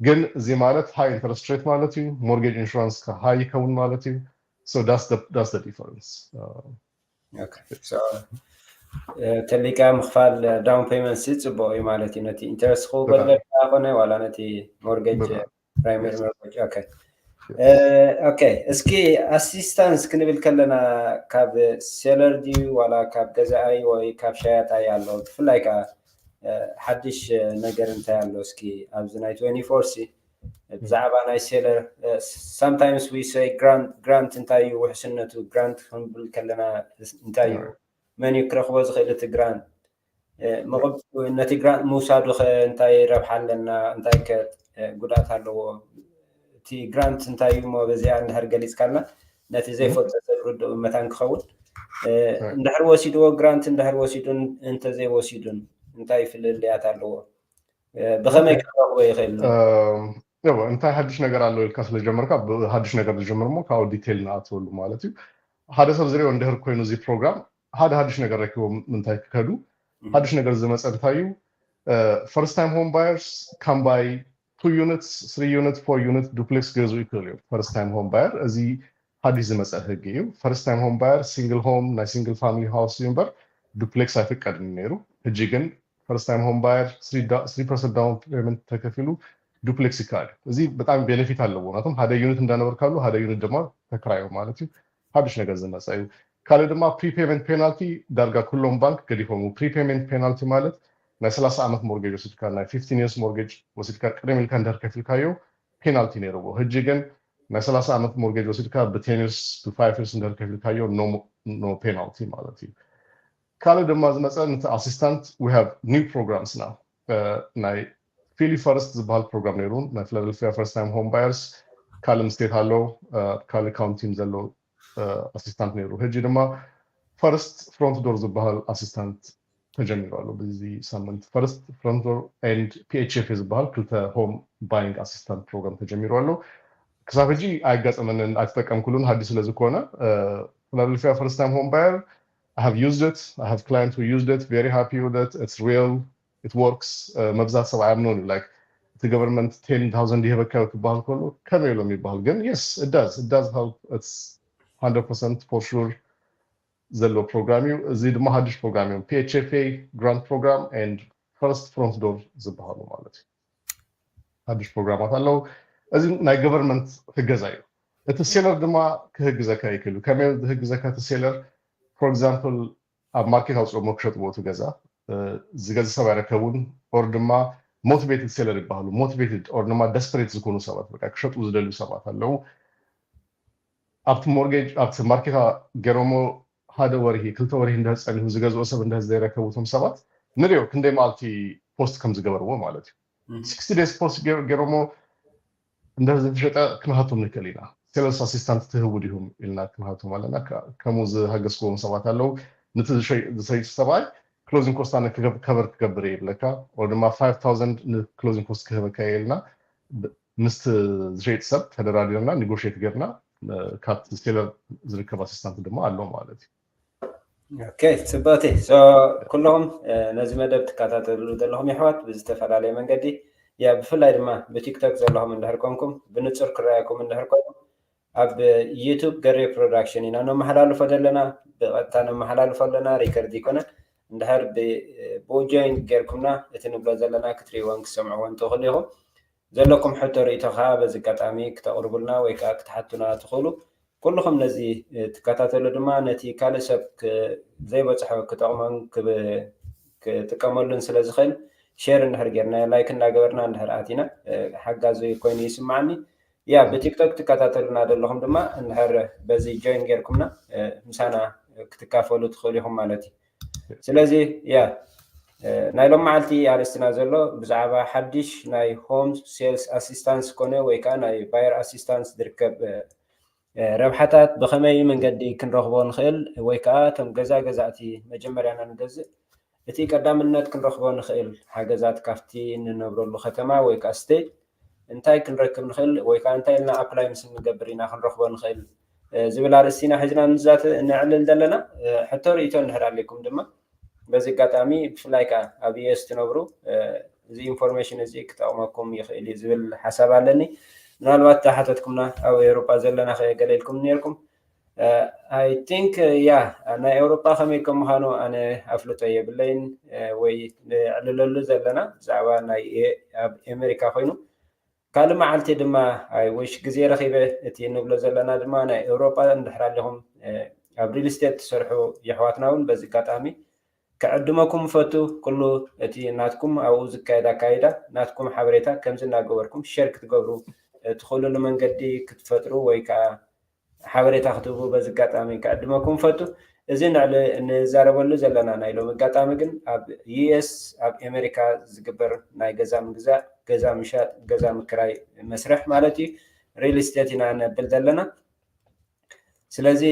ግን እዚ ማለት high interest rate ማለት እዩ mortgage insurance ከ high ይከውን ማለት እዩ so that's the, that's the difference uh, ተሊካ ምክፋል down payment ሲ ፅቡቅ እዩ ማለት እዩ ነቲ interest ክውበል ኮነ ዋላ ነቲ mortgage primary mortgage okay okay እስኪ assistance ክንብል ከለና ካብ seller ድዩ ዋላ ካብ ገዛኣይ ወይ ካብ ሸያጣይ ኣሎ ብፍላይ ከዓ ሓድሽ ነገር እንታይ ኣሎ እስኪ ኣብዚ ናይ twenty four ሲ ብዛዕባ ናይ seller sometimes we say grant grant እንታይ እዩ ውሕስነቱ grant ክንብል ከለና እንታይ እዩ መን እዩ ክረክቦ ዝኽእል እቲ grant ነቲ grant ምውሳዱ ከ እንታይ ረብሓ ኣለና እንታይ ከ ጉድኣት ኣለዎ እቲ grant እንታይ እዩ ሞ በዚኣ እንድሕር ገሊፅካልና ነቲ ዘይፈልጦ ሰብ ርድኡ መታን ክኸውን እንድሕር ወሲድዎ grant እንድሕር ወሲዱን እንተዘይወሲዱን እንታይ ፍልልያት ኣለዎ ብኸመይ ክረኽቦ ይኽእል እንታይ ሓድሽ ነገር ኣሎ ኢልካ ስለጀመርካ ብሓድሽ ነገር ዝጀምር ሞ ካብኡ detail ንኣትወሉ ማለት እዩ ሓደ ሰብ ዝሪኦ እንድሕር ኮይኑ እዚ program ሓደ ሓድሽ ነገር ረኪቦም ምንታይ ክከዱ ሓድሽ ነገር ዝመፀ እንታይ እዩ first time home buyers can buy two units three units four units duplex ገዝኡ ይክእል እዩ first time home buyer እዚ ሓድሽ ዝመፀ ህጊ እዩ first time home buyer single home ናይ single family house እዩ እምበር duplex ኣይፍቀድን ነይሩ ሕጂ ግን first time home buyer three percent down payment ተከፊሉ duplex ይከኣል እዚ በጣም benefit ኣለዎ ናቶም ሓደ unit እንዳነበርካሉ ሓደ unit ድማ ተክራዮ ማለት እዩ ሓድሽ ነገር ዝመፀ እዩ ካልእ ድማ prepayment penalty ዳርጋ ኩሎም ባንክ ገዲፎም prepayment penalty ማለት ናይ ሰላሳ ዓመት mortgage ወሲድካ ናይ fifteen years mortgage ወሲድካ ቅድም ኢልካ እንድሕር ከፊልካዮ penalty ነይርዎ ሕጂ ግን ናይ ሰላሳ ዓመት mortgage ወሲድካ ብ ten years ብ five years እንድሕር ከፊልካዮ no penalty ማለት እዩ ካልእ ድማ ዝመፀ ነቲ assistant we have new programs now ናይ Philly First ዝበሃል program ነይሩ ናይ Philadelphia first time home buyers ካልም state ኣሎ ካልእ county ም ዘሎ assistant ነይሩ ሕጂ ድማ first front door ዝበሃል assistant ተጀሚሩ ኣሎ በዚ ሳምንት first front door and PHFA ዝበሃል ክልተ home buying assistant program ተጀሚሩ ኣሎ ክሳብ ሕጂ ኣይጋጠመንን ኣይተጠቀምኩሉን ሓድሽ ስለዝኮነ Philadelphia first time home buyer I have used it I have clients who used it very happy with it it's real it works መብዛሕት ሰብ ኣያምኖን እዩ like እቲ government ten thousand ይህበካ ክበሃል ከሎ ከመይ ኢሎም ይበሃል ግን yes it does it does help it's hundred percent for sure ዘሎ ፕሮግራም እዩ። እዚ ድማ ሓድሽ ፕሮግራም እዮም። P H F A grant program and first front door ዝበሃሉ ማለት እዩ። ሓድሽ ፕሮግራማት ኣለዉ። እዚ ናይ ገቨርንመንት ህገዛ እዩ። እቲ ሴለር ድማ ክህግዘካ ይክእል እዩ። ከመይ ዝህግዘካ እቲ ሴለር? For example ኣብ ማርኬት ኣውፅኦሞ ክሸጥዎ እቲ ገዛ ዝገዚ ሰብ ኣይረከቡን። ኦር ድማ ሞቲቬትድ ሴለር ይበሃሉ። ሞቲቬትድ ኦር ድማ ደስፐሬት ዝኾኑ ሰባት፣ በቃ ክሸጡ ዝደልዩ ሰባት ኣለዉ። ኣብቲ ሞርጌጅ ኣብቲ ማርኬት ገይሮሞ ሓደ ወርሂ ክልተ ወርሂ እንድሕር ፀኒሁ ዝገዝኦ ሰብ እንድሕር ዘይረከቡ እቶም ሰባት ንሪኦ ክንደይ መዓልቲ ፖስት ከም ዝገበርዎ ማለት እዩ። Sixty days ፖስት ገይሮሞ እንድሕር ዝተሸጠ ክንሃቶም ንክእል ኢና። ሴለርስ ኣሲስታንት ትህቡ ዲኹም ኢልና ክንሃቶም ኣለና። ከምኡ ዝሃገዝክዎም ሰባት ኣለዉ። ነቲ ዝሸይጡ ሰብኣይ ክሎዚንግ ኮስት ኣነ ከቨር ክገብር እየ ይብለካ። ኦር ድማ five thousand ንክሎዚንግ ኮስት ክህበካ እየ ኢልና ምስቲ ዝሸይጥ ሰብ ተደራዲርና ኒጎሽት ጌርና ካብቲ ሴለር ዝርከብ ኣሲስታንት ድማ ኣሎ ማለት እዩ። ኦኬ፣ ፅብቅቲ። ኩልኹም ነዚ መደብ ትከታተሉ ዘለኹም የሕዋት ብዝተፈላለየ መንገዲ፣ ያ ብፍላይ ድማ ብቲክቶክ ዘለኹም እንድሕር ኮንኩም ብንፁር ክረኣየኩም እንድሕር ኮይኑ ኣብ ዩቱብ ገሬ ፕሮዳክሽን ኢና ነመሓላልፎ ዘለና። ብቐጥታ ነመሓላልፎ ኣለና፣ ሪከርድ ይኮነን። እንድሕር ብኡ ጆይን ጌርኩምና እቲ ንብሎ ዘለና ክትርእይዎን ክትሰምዕዎን ትኽእሉ ኢኹም። ዘለኩም ሕቶ ርእይቶ ከዓ በዚ ኣጋጣሚ ክተቕርቡልና ወይ ከዓ ክትሓቱና ትኽእሉ። ኩልኹም ነዚ ትከታተሉ ድማ ነቲ ካልእ ሰብ ዘይበፅሖ ክጠቕሞን ክጥቀመሉን ስለ ዝኽእል ሼር እንድሕር ጌርና ላይክ እንዳገበርና እንድሕር ኣቲና ሓጋዚ ኮይኑ ይስማዓኒ። ያ ብቲክቶክ ትከታተሉና ዘለኹም ድማ እንድሕር በዚ ጆይን ጌርኩምና ምሳና ክትካፈሉ ትኽእሉ ኢኹም ማለት እዩ። ስለዚ ያ ናይ ሎም መዓልቲ ኣርእስትና ዘሎ ብዛዕባ ሓድሽ ናይ ሆም ሴልስ ኣሲስታንስ ኮነ ወይ ከዓ ናይ ባየር ኣሲስታንስ ዝርከብ ረብሓታት ብኸመይ መንገዲ ክንረኽቦ ንኽእል ወይ ከዓ እቶም ገዛ ገዛእቲ መጀመርያና ንገዝእ እቲ ቀዳምነት ክንረኽቦ ንኽእል ሓገዛት ካብቲ እንነብረሉ ከተማ ወይ ከዓ ስቴት እንታይ ክንረክብ ንኽእል ወይ ከዓ እንታይ ኢልና ኣፕላይ ምስ እንገብር ኢና ክንረኽቦ ንኽእል ዝብል ኣርእስቲ ኢና ሒዝና ንዛተ ነዕልል ዘለና። ሕቶ ርእይቶ እንድሕር ኣለኩም ድማ በዚ ኣጋጣሚ ብፍላይ ከዓ ኣብ ዩኤስ ትነብሩ እዚ ኢንፎርሜሽን እዚ ክጠቕመኩም ይኽእል እዩ ዝብል ሓሳብ ኣለኒ። ምናልባት ተሓተትኩምና ኣብ ኤውሮጳ ዘለና ገለ ኢልኩም ነርኩም። I think ያ ናይ ኤውሮጳ ከመይ ከም ምዃኑ ኣነ ኣፍልጦ የብለይን ወይ ንዕልለሉ ዘለና ብዛዕባ ናይ ኣብ ኣሜሪካ ኮይኑ ካልእ መዓልቲ ድማ I wish ግዜ ረኺበ እቲ ንብሎ ዘለና ድማ ናይ ኤውሮጳ እንድሕር ኣለኹም ኣብ ሪል ስቴት ትሰርሑ የሕዋትና እውን በዚ ኣጋጣሚ ክዕድመኩም ፈቱ። ኩሉ እቲ ናትኩም ኣብኡ ዝካየድ ኣካይዳ ናትኩም ሓበሬታ ከምዚ እናገበርኩም ሸር ክትገብሩ ትኽእሉሉ መንገዲ ክትፈጥሩ ወይ ከዓ ሓበሬታ ክትህቡ በዚ ኣጋጣሚ ክዕድመኩም ፈቱ። እዚ ንዕሊ እንዛረበሉ ዘለና ናይ ሎሚ ኣጋጣሚ ግን ኣብ ዩኤስ ኣብ ኣሜሪካ ዝግበር ናይ ገዛ ምግዛእ፣ ገዛ ምሻጥ፣ ገዛ ምክራይ መስርሕ ማለት እዩ። ሪል ስቴት ኢና ነብል ዘለና። ስለዚ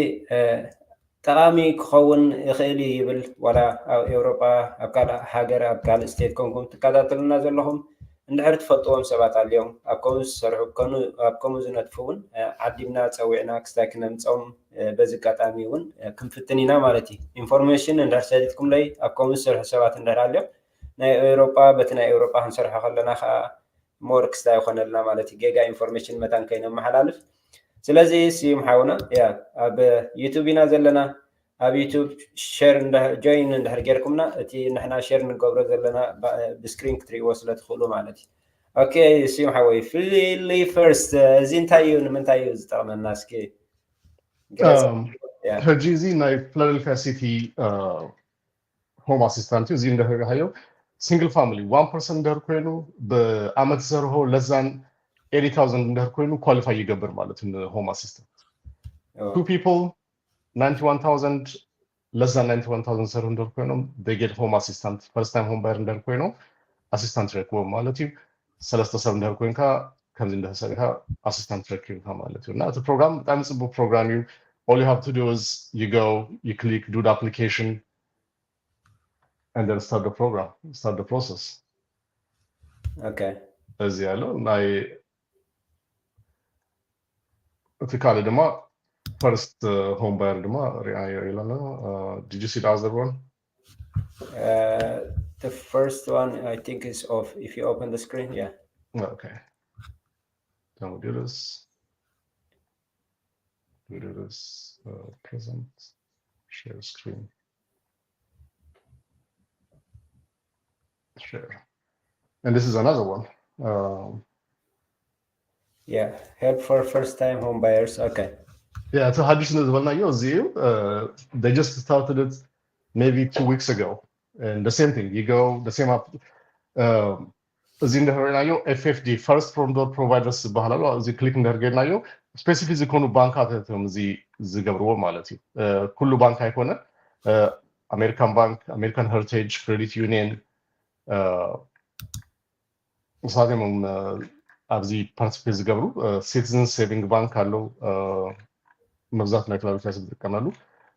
ጠቓሚ ክኸውን ይኽእል እዩ ይብል ዋላ ኣብ ኤውሮጳ ኣብ ካልእ ሃገር ኣብ ካልእ ስቴት ኮንኩም ትከታተሉና ዘለኹም እንድሕር ትፈልጥዎም ሰባት ኣልዮም ኣብ ከምኡ ዝሰርሑ ኣብ ከምኡ ዝነጥፉ እውን ዓዲምና ፀዊዕና ክስታይ ክነምፀም በዚ ኣጋጣሚ እውን ክንፍትን ኢና ማለት እዩ። ኢንፎርሜሽን እንድሕር ሰዲድኩምለይ ኣብ ከምኡ ዝሰርሑ ሰባት እንድሕር ኣልዮም ናይ ኤውሮጳ በቲ ናይ ኤውሮጳ ክንሰርሖ ከለና ከዓ ሞር ክስታይ ይኾነልና ማለት እዩ። ጌጋ ኢንፎርሜሽን መታን ከይነመሓላልፍ። ስለዚ ስዩም ሓውና ያ ኣብ ዩቱብ ኢና ዘለና ኣብ ዩቱብ ሸር ጆይን እንድሕር ጌርኩምና እቲ ንሕና ሸር ንገብሮ ዘለና ብስክሪን ክትርእይዎ ስለ ትኽእሉ ማለት እዩ። ኦኬ ስዩም ሓወይ ፍሊ ፈርስት እዚ እንታይ እዩ ንምንታይ እዩ ዝጠቕመና እስኪ ሕጂ እዚ ናይ ፊላደልፊያ ሲቲ ሆም ኣሲስታንት እዩ እዚ እንደርሃዮ ሲንግል ፋሚሊ ዋን ፐርሰን እንደር ኮይኑ ብኣመት ዝሰርሆ less than eighty thousand እንደር ኮይኑ ኳሊፋይ ይገብር ማለት ን home assistant two people ninety one thousand less than ninety one thousand ዝሰርሁ እንደር ኮይኖም they get home assistant first time home buyer እንደር ኮይኖም ኣሲስታንት ረክቦም ማለት እዩ። ሰለስተ ሰብ እንደር ኮይንካ ከምዚ እንደተሰሪካ ኣሲስታንት ረኪብካ ማለት እዩ እና እቲ ፕሮግራም ብጣዕሚ ፅቡቅ ፕሮግራም እዩ። All you have to do is you go you click do the application and then start the program start the process okay እዚ ያለው ናይ እቲ ካልእ ድማ first home buyer ድማ ሪኣዮ ኢለና did you see the other one Uh, the first one I think is off. If you open the screen, yeah. Okay. Then we do this. We do this uh, present. Share screen. Share. And this is another one. Um, Yeah, help for first time home buyers. Okay. Yeah, it's a ሓድሽ ንዝበልናዮ እዚ እዩ. Uh, they just started it maybe two weeks ago. And the same thing, you go, the same up. Um, እዚ እንድሕር ርኢናዮ F F D፣ first from door providers ዝበሃል ኣሎ። እዚ ክሊክ እንድሕር ገይርናዮ፣ ስፔሲፊክ ዝኾኑ ባንካት እዮም እዚ ዝገብርዎ ማለት እዩ። Uh, ኩሉ ባንክ ኣይኮነ። American Bank፣ American Heritage፣ Credit Union፣ uh, ንሳቶም እዮም፣ uh, ኣብዚ ፓርቲስፔት ዝገብሩ። Uh, Citizens Saving Bank ኣለዉ። Uh, መብዛሕትኡ ናይ ፊላደልፊያ ሰብ ዝጥቀመሉ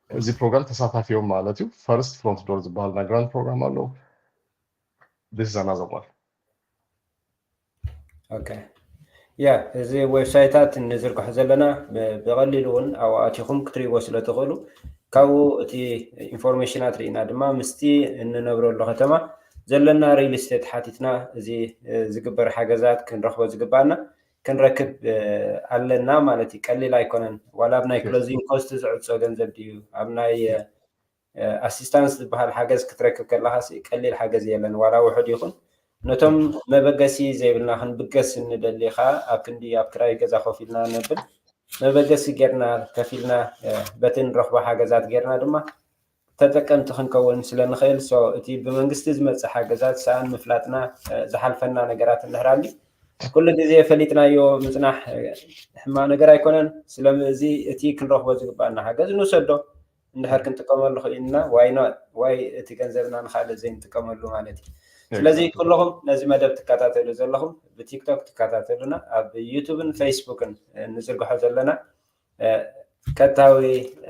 እዚ ፕሮግራም ተሳታፊ እዮም ማለት እዩ። First Front Door ዝበሃል ናይ ግራንት ፕሮግራም ኣለዉ። This is another one. Okay. Yeah, እዚ ዌብሳይታት እንዝርግሖ ዘለና ብ- ብቐሊሉ እውን ኣብኡ ኣቲኹም ክትሪእዎ ስለ ትኽእሉ፣ ካብኡ እቲ ኢንፎርሜሽናት ርኢና ድማ ምስቲ እንነብረሉ ከተማ ዘለና ሪል ስቴት ሓቲትና እዚ፣ እ፣ ዝግበር ሓገዛት ክንረኽቦ ዝግባና ክንረክብ፣ እ፣ ኣለና ማለት እዩ። ቀሊል ኣይኮነን። ዋላ ኣብ ናይ Yes. ክሎዚንግ ኮስት ዝዕጾ ገንዘብ ድዩ፣ ኣብ ናይ፣ እ፣ ኣሲስታንስ ዝበሃል ሓገዝ ክትረክብ ከለኻ ሲ ቀሊል ሓገዝ የለን፣ ዋላ ውሑድ ይኹን። ነቶም መበገሲ ዘይብልና ክንብገስ እንደሊ ኸዓ ኣብ ክንዲ ኣብ ክራይ ገዛ ኮፍ ኢልና ነብል መበገሲ ጌርና ከፊልና፣ እ፣ በቲ ንረኽቦ ሓገዛት ጌርና ድማ ተጠቀምቲ ክንከውን ስለ ንኽእል። So እቲ ብመንግስቲ ዝመጽእ ሓገዛት ሰኣን ምፍላጥና፣ እ፣ ዝሓልፈና ነገራት እንድሕር ኣልዩ ኩሉ ግዜ ፈሊጥናዮ ምጽናሕ፣ እ፣ ሕማቕ ነገር ኣይኮነን። ስለዚ እቲ ክንረኽቦ ዝግባኣና ሓገዝ ንውሰዶ። እንድሕር ክንጥቀመሉ ክኢልና፣ why not? Why እቲ ገንዘብና ንኻልእ ዘይንጥቀመሉ ማለት እዩ። ስለዚ Exactly. ኩልኹም ነዚ መደብ ትከታተሉ ዘለኹም ብቲክቶክ ትከታተሉና፣ ኣብ ዩቱብን ፌስቡክን፣ እ፣ ንዝርግሖ ዘለና፣ እ፣ ቀጥታዊ፣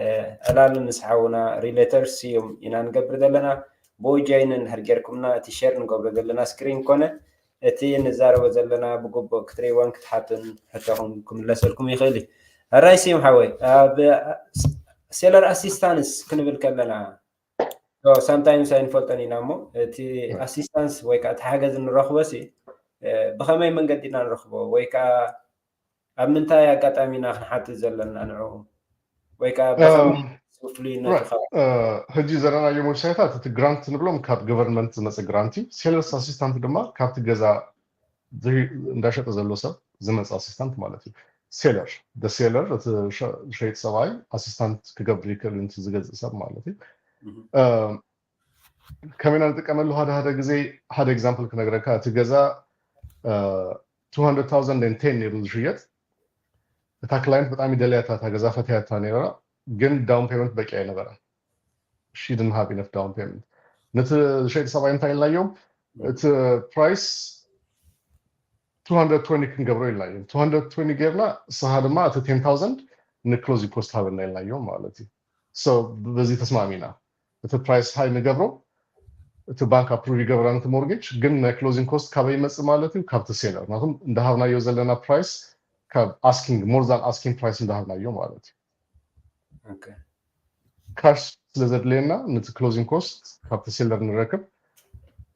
እ፣ ዕላል ምስ ሓውና ሪሌተር ስዩም ኢና ንገብር ዘለና። ብኡ ጆይን እንድሕር ጌርኩምና እቲ ሸር ንገብሮ ዘለና ስክሪን ኮነ እቲ ንዛረቦ ዘለና ብግቡእ ክትርእይዎን ክትሓቱን ሕቶኹም ክምለሰልኩም ይኽእል እዩ። ሕራይ ስዩም ሓወይ፣ ኣብ ሴለር ኣሲስታንስ ክንብል ከለና፣ so sometimes ኣይንፈልጦን ኢና እሞ እቲ ኣሲስታንስ ወይ ከዓ እቲ ሓገዝ እንረኽቦ ሲ፣ እ፣ ብኸመይ መንገዲ ኢና ንረኽቦ ወይ ከዓ ኣብ ምንታይ ኣጋጣሚ ኢና ክንሓትት ዘለና ንዕኡ ወይ ከዓ ብኸመይ Um, ፍሉይነቱ Right. ካብ Uh, ሕጂ ዘለናዮም ዌብሳይታት እቲ ግራንት ንብሎም ካብ ገቨርንመንት ዝመፀ ግራንት እዩ። ሴለርስ ኣሲስታንት ድማ ካብቲ ገዛ ዝሂ- እንዳሸጠ ዘሎ ሰብ ዝመፀ ኣሲስታንት ማለት እዩ። ሴለር፣ the seller፣ እቲ ሸ- ሸይጥ ሰብኣይ ኣሲስታንት ክገብር ይክእል እዩ፣ ነቲ ዝገዝእ ሰብ ማለት እዩ። Mhm. Um, ከመይ ኢና ንጥቀመሉ? ሓደ ሓደ ግዜ ሓደ ኤግዛምፕል ክነግረካ። እቲ ገዛ uh, two hundred thousand and ten ነይሩ ዝሽየጥ። እታ ክላይንት ብጣዕሚ ደልያታ እታ ገዛ፣ ፈትያታ ነይራ፣ ግን ዳውን ፔመንት በቂ ኣይነበረን። She didn't have enough down payment። ነቲ ዝሸይጥ ሰብኣይ እንታይ ኢልናዮም? እቲ ፕራይስ two hundred twenty ክንገብሮ ኢልናዮም። Two hundred twenty ጌርና፣ ንስኻ ድማ እቲ ten thousand ንክሎዚንግ ኮስት ሃበና ኢልናዮም ማለት እዩ። So በዚ ተስማሚና። እቲ ፕራይስ ሃይ ንገብሮ፣ እቲ ባንክ ኣፕሩቭ ይገብራ ነቲ ሞርጌጅ፣ ግን ናይ ክሎዚንግ ኮስት ካበይ ይመጽእ ማለት እዩ? ካብቲ ሴለር። ምክንያቱም እንዳሃብናዮ ዘለና ፕራይስ ካብ ኣስኪንግ፣ more than asking price እንዳሃብናዮ ማለት እዩ። Okay. ካሽ ስለ ዘድልየና ነቲ ክሎዚንግ ኮስት ካብቲ ሴለር ንረክብ።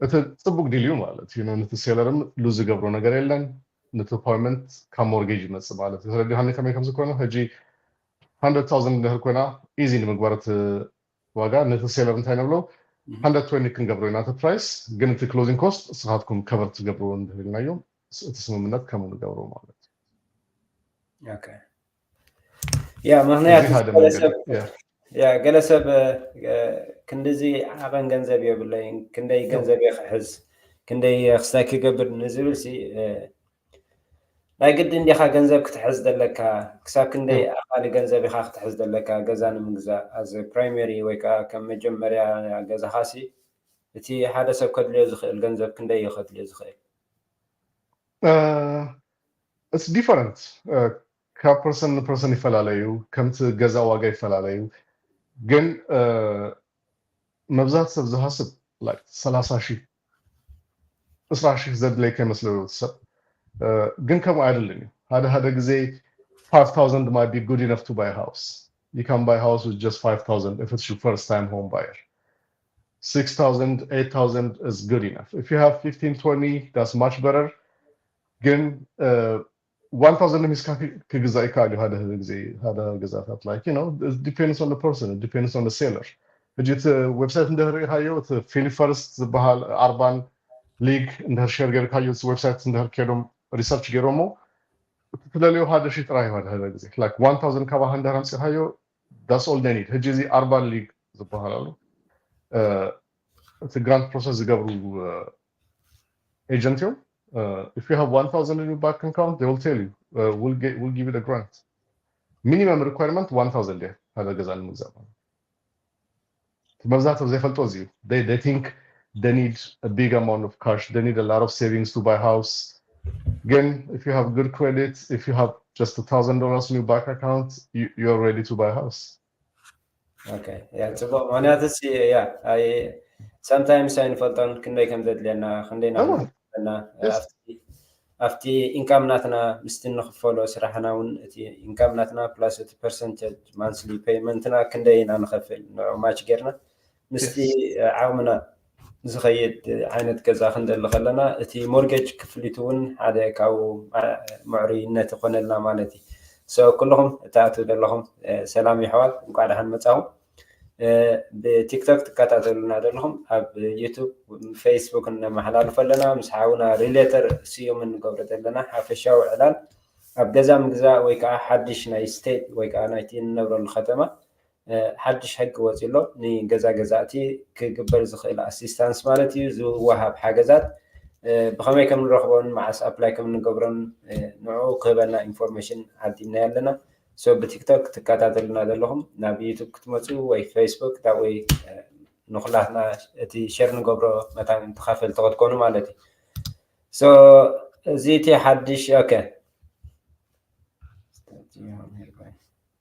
እቲ ጽቡቅ ዲል እዩ ማለት እዩ። ነቲ ሴለርም ሉዝ ዝገብሮ ነገር የለን። ነቲ ፓይመንት ካብ ሞርጌጅ ይመጽእ ማለት እዩ። ተረዲኻኒ ከመይ ከም ዝኾነ? ሕጂ hundred thousand እንድሕር ኮይና ኢዚ ንምግባር እቲ ዋጋ፣ ነቲ ሴለር እንታይ ንብሎ? Hundred twenty ክንገብሮ ኢና እቲ ፕራይስ፣ ግን እቲ ክሎዚንግ ኮስት ንስኻትኩም ከቨር ትገብርዎ እንድሕር ኢልናዮም፣ እቲ ስምምነት ከምኡ ንገብሮ ማለት እዩ። Okay. ያ፣ ምክንያቱ እዚ ሓደ ገለ መንገዲ ሰብ ያ። ያ፣ ገለ ሰብ፣ እ፣ ክንድዚ ዓቐን ገንዘብ የብለይን፣ ክንደይ ያ። ገንዘብ እየ ክሕዝ፣ ክንደይ ክስታይ ክገብር ንዝብል ሲ፣ እ፣ ናይ ግድን ዲኻ ገንዘብ ክትሕዝ ዘለካ? ክሳብ ክንደይ ያ። ኣኻሊ ገንዘብ ኢኻ ክትሕዝ ዘለካ ገዛ ንምግዛእ? ኣዝ ፕራይመሪ ወይ ከዓ ከም መጀመርያ ገዛኻ ሲ፣ እቲ ሓደ ሰብ ከድልዮ ዝኽእል ገንዘብ ክንደይ እዩ ከድልዮ ዝኽእል? Uh, it's different. Uh, ካብ ፐርሰን ንፐርሰን ይፈላለዩ፣ ከምቲ ገዛ ዋጋ ይፈላለዩ። ግን፣ uh፣ መብዛሕትኡ ሰብ ዝሃስብ፣ like፣ ሰላሳ ሺህ፣ ዕስራ ሺህ ዘድለይ ከይመስሎ እዩ እቲ ሰብ። Uh፣ ግን ከምኡ ኣይደልን እዩ። ሓደ ሓደ ግዜ five thousand might be good enough to buy a house. You can buy a house with just five thousand if it's your first time home buyer. Six thousand, eight thousand is good enough. If you have fifteen, twenty, that's much better. ግን፣ uh, one thousand ሒዝካ ክግዛእ ይከኣል እዩ። ሓደ ግዜ ሓደ ገዛታት like you know depends on the person, depends on the seller። ሕጂ እቲ ዌብሳይት እንድሕር ርኢኻዮ እቲ Feli First ዝበሃል ኣርባን ሊግ እንድሕር ሸር ገይርካዮ እቲ ዌብሳይት እንድሕር ከይዶም ሪሰርች ገይሮሞ እቲ ትደልዮ ሓደ ሺህ ጥራይ እዩ። ሓደ ግዜ like one thousand ካባኻ እንድሕር ኣምፂኻዮ that's all they need። ሕጂ እዚ ኣርባን ሊግ ዝበሃል ኣሎ እቲ grant process ዝገብሩ agent እዮም። If you have one thousand in your bank account, they will tell you, uh, we'll, get, we'll give you the grant. Minimum requirement one thousand እያ ሓደ ገዛ ንምግዛእ ማለት። መብዛሕትኦም ዘይፈልጦ እዚ እዩ። They think they need a big amount of cash, they need a lot of savings to buy house. ግን if you have good credit, if you have just a thousand dollars in your bank account, you, you're ready to buy house. Okay, yeah, ጽቡቅ። ምክንያቱ ያ sometimes ኣይንፈልጦን ክንደይ ከም ዘድልየና ክንደይ ና ኣብቲ ኢንካም ናትና ምስቲ ንኽፈሎ ስራሕና እውን እቲ ኢንካም ናትና plus እቲ percentage monthly payment ና ክንደይ ኢና ንኸፍል ንዑ ማች ጌርና ምስቲ ዓቕምና ዝኸይድ ዓይነት ገዛ ክንደሊ ከለና እቲ ሞርጌጅ ክፍሊት እውን ሓደ ካብኡ ምዕሩይነት ይኾነልና ማለት እዩ። So ኩልኹም እትኣትዉ ዘለኹም ሰላም ይሕዋት፣ እንኳዕ ደሓን መጻኹም። ብቲክቶክ ትከታተሉና ዘለኹም ኣብ ዩቱብ፣ ፌስቡክ እነመሓላልፎ ኣለና። ምስ ሓውና ሪሌተር ስዩም እንገብሮ ዘለና ሓፈሻዊ ዕላል ኣብ ገዛ ምግዛእ ወይ ከዓ ሓድሽ ናይ ስቴት ወይ ከዓ ናይቲ እንነብረሉ ከተማ ሓድሽ ሕጊ ወፂ ኣሎ። ንገዛ ገዛእቲ ክግበር ዝኽእል ኣሲስታንስ ማለት እዩ ዝወሃብ ሓገዛት ብኸመይ ከም ንረኽቦን መዓስ ኣፕላይ ከም ንገብሮን ንዑ ክህበና ኢንፎርሜሽን ዓዲምና ኣለና። So ብቲክቶክ ትከታተሉና ዘለኹም ናብ ዩቱብ ክትመፁ ወይ ፌስቡክ ወይ ንኩላትና እቲ ሸር ንገብሮ መታን ተኻፈልቲ ክትኮኑ ማለት እዩ። So እዚ እቲ ሓድሽ okay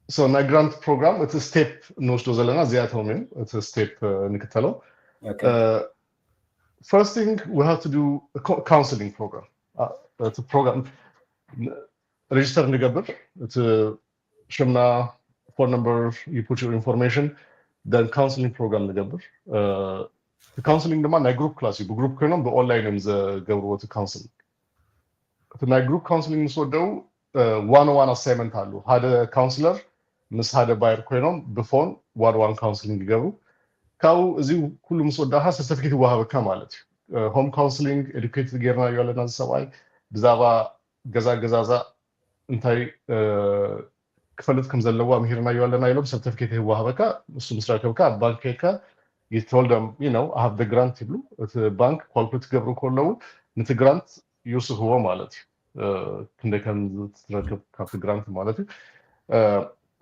So ናይ grant program እቲ ስቴፕ ንወስዶ ዘለና እዚኣቶም እዮም። እቲ ስቴፕ ንክተሎ first thing we have to do counseling program እቲ program register ንገብር እቲ ሽምና phone number you put your information then counseling program ንገብር counseling ድማ ናይ group class እዩ። ብግሩፕ ኮይኖም ብኦንላይን እዮም ዘገብርዎ እቲ counseling። እቲ ናይ group counseling ምስ ወደው one on one assignment ኣሉ። ሓደ counselor ምስ ሓደ buyer ኮይኖም ብፎን one on one counseling ይገብሩ። ካብኡ እዚ ኩሉ ምስ ወዳእካ certificate ይወሃበካ ማለት እዩ። Home counseling educate ጌርናዮ ኣለና እዚ ሰብኣይ ብዛዕባ ገዛ ገዛዛ እንታይ ክፈልጥ ከም ዘለዋ ምሂርናዮ ኣለና ኢሎም certificate ይወሃበካ። እሱ ምስ ረከብካ ኣብ ባንክ ከይድካ you told them you know I have the grant ይብሉ። እቲ ባንክ calculate ክገብሩ ከለዉ ነቲ grant ይውስኽዎ ማለት እዩ። ክንደይ ከም ትረክብ ካብቲ grant ማለት እዩ።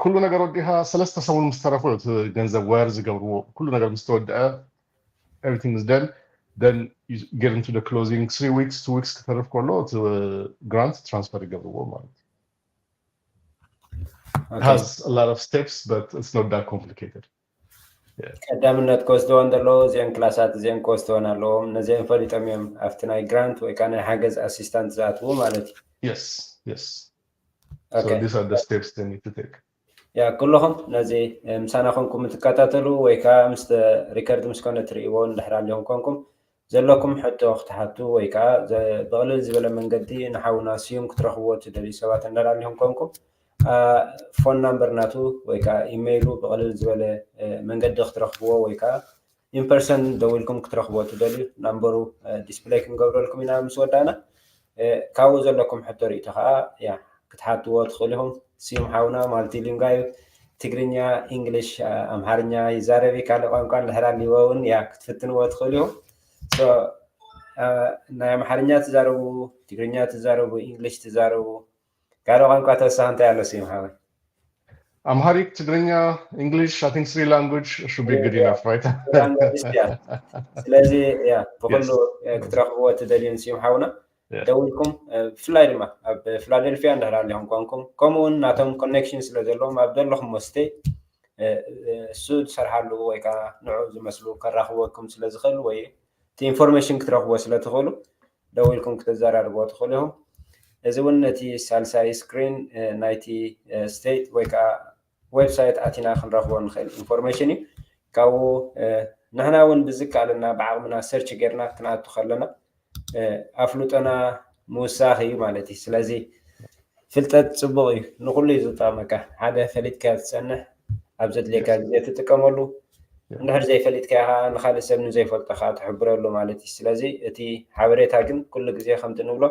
ኩሉ ነገር ወዲኻ ሰለስተ ሰሙን ምስ ተረፎ እቲ ገንዘብ wire ዝገብርዎ። ኩሉ ነገር ምስ ተወደአ everything is done then you get into the closing three weeks two weeks ክተርፍ ከሎ እቲ grant transfer ይገብርዎ ማለት እዩ። It has a lot of steps but it's not that complicated. ቀዳምነት ክወስድዎ እንተለዎ እዚአን ክላሳት እዚአን ክወስድወን ኣለዎም። ነዚአን ፈሊጦም እዮም ኣብቲ ናይ grant ወይ ከዓ ናይ ሓገዝ ኣሲስታንት ዝኣትዉ ማለት እዩ። Yes, yes. So these are the steps they need to take. ያ ኩልኹም ነዚ ምሳና ኮንኩም ትከታተሉ ወይ ከዓ ምስ ሪከርድ ምስ ኮነ ትርእይዎ እንድሕር ኣሊኹም ኮንኩም ዘለኩም ሕቶ ክትሓቱ ወይ ከዓ ብቕልል ዝበለ መንገዲ ንሓውና ስዩም ክትረኽብዎ ትደልዩ ሰባት እንድሕር ኣሊኹም ኮንኩም ፎን ናምበር ናቱ ወይ ከዓ ኢሜይሉ ብቕልል ዝበለ መንገዲ ክትረኽብዎ ወይ ከዓ in person ደዊልኩም ክትረኽብዎ ትደልዩ ናምበሩ ዲስፕለይ ክንገብረልኩም ኢና ምስ ወዳእና። ካብኡ ዘለኩም ሕቶ ርእቶ ከዓ ያ ክትሓትዎ ትኽእሉ ኢኹም። ስዩም ሓውና ማልቲ ሊንጋ እዩ። ትግርኛ፣ ኢንግሊሽ፣ ኣምሓርኛ ይዛረብ እዩ። ካልእ ቋንቋ እንድሕር ኣልዎ እውን ያ ክትፍትንዎ ትኽእሉ ኢኹም። ናይ ኣምሓርኛ ትዛረቡ፣ ትግርኛ ትዛረቡ፣ ኢንግሊሽ ትዛረቡ፣ ካልእ ቋንቋ ተወሳኺ እንታይ ኣሎ ስዩም ሓወይ? Amharic, ትግርኛ፣ English, I think three language should be good enough, right? ስለዚ ያ ብኩሉ ክትረኽብዎ ትደልዩ ስዩም ሓውና ደዊልኩም ብፍላይ ድማ ኣብ ፊላደልፊያ እንድሕር ኣሊኹም ኮንኩም ከምኡውን ናቶም ኮኔክሽን ስለ ዘለዎም ኣብ ዘለኹም መስተ እሱ ዝሰርሓሉ ወይ ከዓ ንዑ ዝመስሉ ከራኽበኩም ስለ ዝኽእል ወይ እቲ ኢንፎርሜሽን ክትረኽብዎ ስለ ትኽእሉ ደዊልኩም ክትዘራርብዎ ትኽእሉ ኢኹም። እዚ እውን ነቲ ሳልሳይ ስክሪን ናይቲ ስቴት ወይ ከዓ ዌብሳይት ኣቲና ክንረኽቦ ንኽእል ኢንፎርሜሽን እዩ። ካብኡ ንሕና እውን ብዝከኣለና ብዓቕምና ሰርች ጌርና ክንኣቱ ከለና ኣፍልጦና ምውሳኽ እዩ ማለት እዩ። ስለዚ ፍልጠት ጽቡቕ እዩ፣ ንኹሉ እዩ ዝጠቕመካ። ሓደ ፈሊጥካ ትጸንሕ፣ ኣብ ዘድልየካ ግዜ ትጥቀመሉ፣ እንድሕር ዘይፈሊጥካ ከዓ ንኻልእ ሰብ ንዘይፈልጦ ከዓ ትሕብረሉ ማለት እዩ። ስለዚ እቲ ሓበሬታ ግን ኩሉ ግዜ ከምቲ ንብሎ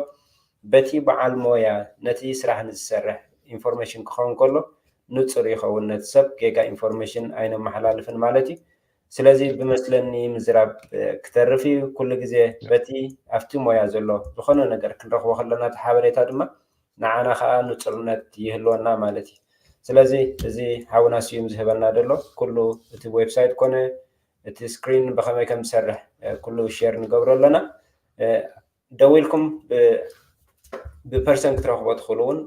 በቲ በዓል ሞያ ነቲ ስራሕ ንዝሰርሕ ኢንፎርሜሽን ክኸውን ከሎ ንጹር ይኸውን፣ ነቲ ሰብ ጌጋ ኢንፎርሜሽን ኣይነመሓላልፍን ማለት እዩ። ስለዚ ብመስለኒ ምዝራብ ክተርፍ እዩ። ኩሉ ግዜ በቲ ኣብቲ ሞያ ዘሎ ዝኾነ ነገር ክንረኽቦ ከለና እቲ ሓበሬታ ድማ ንዓና ከዓ ንጹርነት ይህልወና ማለት እዩ። ስለዚ እዚ ሓውና ስዩም ዝህበና ዘሎ ኩሉ እቲ ዌብሳይት ኮነ እቲ ስክሪን ብኸመይ ከም ዝሰርሕ ኩሉ ሼር ንገብሮ ኣለና። ደዊልኩም ብፐርሰን ክትረኽቦ ትኽእሉ እውን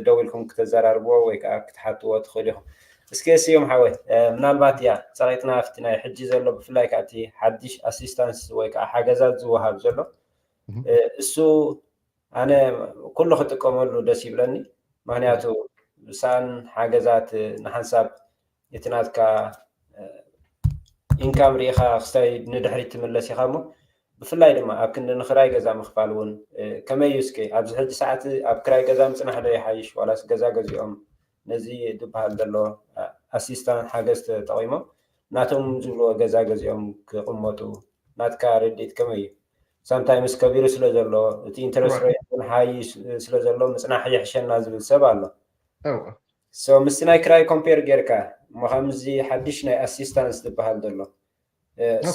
ደዊልኩም ክተዘራርብዎ ወይ ከዓ ክትሓትዎ ትኽእሉ ኢኹም። እስኪ ስዩም ሓወይ፣ ምናልባት እያ ጸቂጥና ኣብቲ ናይ ሕጂ ዘሎ ብፍላይ ከዓ እቲ ሓድሽ ኣሲስታንስ ወይ ከዓ ሓገዛት ዝወሃብ ዘሎ እሱ ኣነ ኩሉ ክጥቀመሉ ደስ ይብለኒ። ምክንያቱ ብሳን ሓገዛት ንሓንሳብ እቲ ናትካ ኢንካም ርኢኻ ክስታይ ንድሕሪት ትምለስ ኢኻ እሞ ብፍላይ ድማ ኣብ ክንዲ ንክራይ ገዛ ምኽፋል እውን ከመይ እዩ እስከ ኣብዚ ሕጂ ሰዓት ኣብ ክራይ ገዛ ምፅናሕ ዶ ይሓይሽ ዋላስ ገዛ ገዚኦም ነዚ ዝበሃል ዘሎ ኣሲስታንት ሓገዝ ተጠቒሞም ናቶም ዝብልዎ ገዛ ገዚኦም ክቕመጡ ናትካ ርድኢት ከመይ እዩ? ሳምታይምስ ከቢሩ ስለ ዘሎ እቲ ኢንተረስት ሬት እውን ሃይ ስለ ዘሎ ምፅናሕ ይሕሸና ዝብል ሰብ ኣሎ። ሶ ምስቲ ናይ ክራይ ኮምፔር ጌርካ እሞ ከምዚ ሓድሽ ናይ ኣሲስታንስ ዝበሃል ዘሎ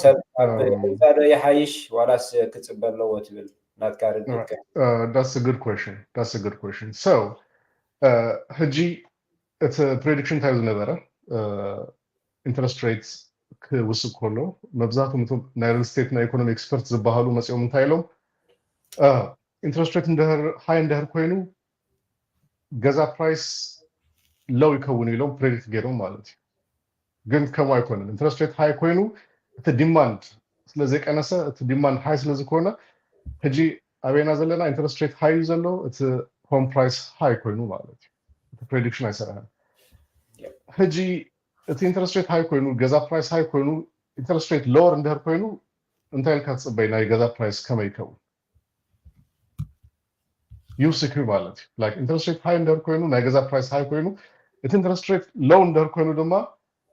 ሰብ ኣብ ገዛ ዶ ይሓይሽ ዋላስ ክፅበ ኣለዎ ትብል ናትካ ርድኢት? That's a good question. That's a good question. So ሕጂ እቲ ፕሬዲክሽን እንታይ ዝነበረ ኢንተረስት ሬት ክውስድ ከሎ መብዛሕትኦም እቶም ናይ ሪል ስቴት ናይ ኢኮኖሚ ኤክስፐርት ዝበሃሉ መፂኦም እንታይ ኢሎም ኢንተረስት ሬት እንድሕር ሃይ እንድሕር ኮይኑ ገዛ ፕራይስ ሎው ይከውን ኢሎም ፕሬዲክት ገይሮም ማለት እዩ። ግን ከምኡ ኣይኮነን። ኢንተረስት ሬት ሃይ ኮይኑ እቲ ዲማንድ ስለዘይቀነሰ እቲ ዲማንድ ሃይ ስለዝኮነ ሕጂ ኣበይና ዘለና ኢንተረስት ሬት ሃይ እዩ ዘሎ እቲ ሆም ፕራይስ ሃይ ኮይኑ ማለት እዩ። እቲ ፕሬዲክሽን ኣይሰራሕን። ሕጂ እቲ ኢንተረስት ሬት ሃይ ኮይኑ ገዛ ፕራይስ ሃይ ኮይኑ ኢንተረስት ሬት ሎወር እንድሕር ኮይኑ እንታይ ኢልካ ትፅበይ ናይ ገዛ ፕራይስ ከመይ ይከውን? ዩ ስኪ ማለት እዩ። ላይክ ኢንተረስት ሬት ሃይ እንደር ኮይኑ ናይ ገዛ ፕራይስ ሃይ ኮይኑ እቲ ኢንተረስት ሬት ሎው እንደር ኮይኑ ድማ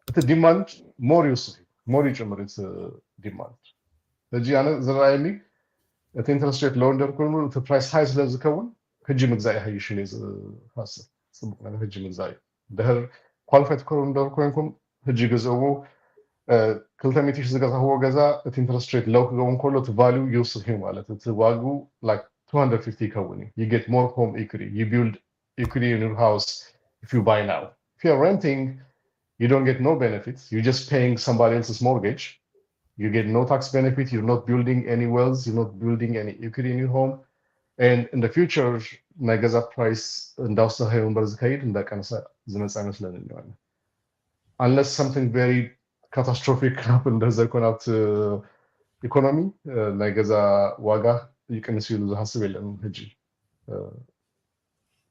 እቲ ዲማንድ ሞር ዩ ስኪ ሞር ይጭምር እቲ ዲማንድ። ሕጂ ኣነ ዝረኣየኒ እቲ ኢንተረስት ሬት ሎው እንደር ኮይኑ እቲ ፕራይስ ሃይ ስለ ዝከውን ሕጂ ምግዛእ ይሃይሽ ኢለ ዝሓስብ። ፅቡቅ ነገር ሕጂ ምግዛእ እዩ። ድሕር ኳሊፋይ ትከሩ እንደር ኮይንኩም ሕጂ ግዝእዎ ክልተ ሚእቲ ሺህ ዝገዛህዎ ገዛ እቲ ኢንተረስት ሬት ሎው ክኸውን ከሎ እቲ ቫሊዩ ይውስኽ እዩ ማለት እቲ ዋግኡ like two hundred fifty ይከውን እዩ። You get more home equity, you build equity in your house if you buy now. If you're renting, you don't get no benefits, you're just paying somebody else's mortgage. You get no tax benefit, you're not building any wealth, you're not building any equity in your home. And in the future ናይ ገዛ ፕራይስ እንዳወሰኸ እዩ እምበር ዝከይድ እንዳቀነሰ ዝመፅእ ኣይመስለንን። Unless something very catastrophic happen እንድሕር ዘይኮነ ኣብቲ ኢኮኖሚ ናይ ገዛ ዋጋ ይቅንስ ኢሉ ዝሓስብ የለን። ሕጂ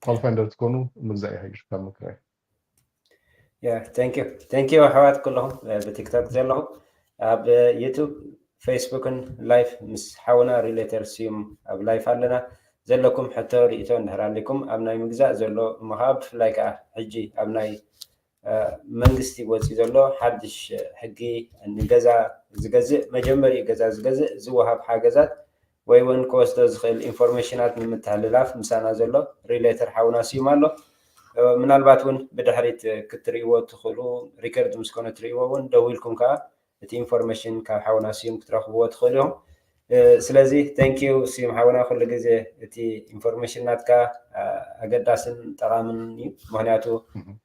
ኳሊፋይ እንድሕር ትኮኑ ምግዛእ ይሃይሽ ካብ ምክራይ። Thank you ኣሕዋት ኩለኹም ብቲክቶክ ዘለኹም ኣብ ዩቱብ ፌስቡክን ላይፍ ምስ ሓውና ሪሌተር ስዩም ኣብ ላይፍ ኣለና። ዘለኩም ሕቶ ርእቶ እንድሕር ኣሊኩም ኣብ ናይ ምግዛእ ዘሎ እሞ ከዓ ብፍላይ ከዓ ሕጂ ኣብ ናይ መንግስቲ ወፂኡ ዘሎ ሓድሽ ሕጊ ንገዛ ዝገዝእ መጀመሪኡ ገዛ ዝገዝእ ዝወሃብ ሓገዛት ወይ እውን ክወስዶ ዝኽእል ኢንፎርሜሽናት ንምትሕልላፍ ምሳና ዘሎ ሪሌተር ሓውና ስዩም ኣሎ። ምናልባት እውን ብድሕሪት ክትርእይዎ ትኽእሉ ሪከርድ ምስ ኮነ ትርእይዎ እውን ደዊልኩም ከዓ እቲ ኢንፎርሜሽን ካብ ሓውና ስዩም ክትረኽብዎ ትኽእሉ ኢኹም። ስለዚ thank you ስዩም ሓውና ኩሉ ግዜ እቲ ኢንፎርሜሽን ናትካ ኣገዳስን ጠቓምን እዩ። ምክንያቱ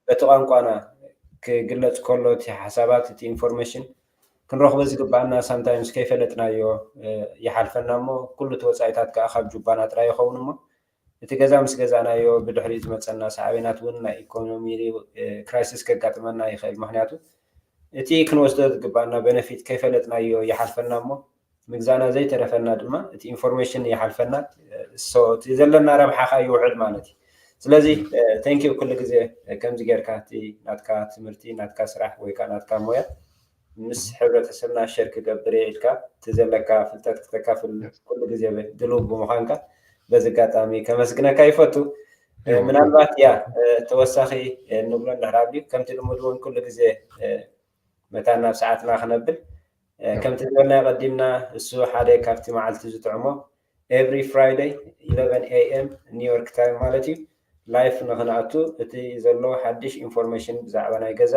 በቲ ቋንቋና ክግለፅ ከሎ እቲ ሓሳባት እቲ ኢንፎርሜሽን ክንረኽቦ ዝግባኣና ሳምታይምስ ከይፈለጥናዮ ይሓልፈና እሞ ኩሉ እቲ ወፃኢታት ከዓ ካብ ጁባና ጥራይ ይኸውን እሞ እቲ ገዛ ምስ ገዛእናዮ ብድሕሪኡ ዝመፀና ሳዕቤናት እውን ናይ ኢኮኖሚ ክራይሲስ ከጋጥመና ይኽእል። ምክንያቱ እቲ ክንወስዶ ዝግባኣና ቤነፊት ከይፈለጥናዮ ይሓልፈና እሞ ምግዛእና ዘይተረፈና ድማ እቲ ኢንፎርሜሽን ይሓልፈና። እቲ ዘለና ረብሓ ከዓ ይውዕል ማለት እዩ። ስለዚ thank you ኩሉ ግዜ ከምዚ ጌርካ እቲ ናትካ ትምህርቲ ናትካ ስራሕ ወይ ከዓ ናትካ ሞያ ምስ ሕብረተሰብና ሸር ክገብር እየ ኢልካ እቲ ዘለካ ፍልጠት ክተካፍል ኩሉ ግዜ ድሉው ብምዃንካ በዚ ኣጋጣሚ ከመስግነካ ይፈቱ። ምናልባት ያ ተወሳኺ ንብሎ እንድሕር ኣብዩ ከምቲ ልሙድ እውን ኩሉ ግዜ መታን ናብ ሰዓትና ክነብል ከምቲ ዝበልና ቀዲምና እሱ ሓደ ካብቲ መዓልቲ ዝጥዕሞ every Friday eleven a.m. New York time ማለት እዩ። ላይፍ ንክንኣቱ እቲ ዘሎ ሓድሽ ኢንፎርሜሽን ብዛዕባ ናይ ገዛ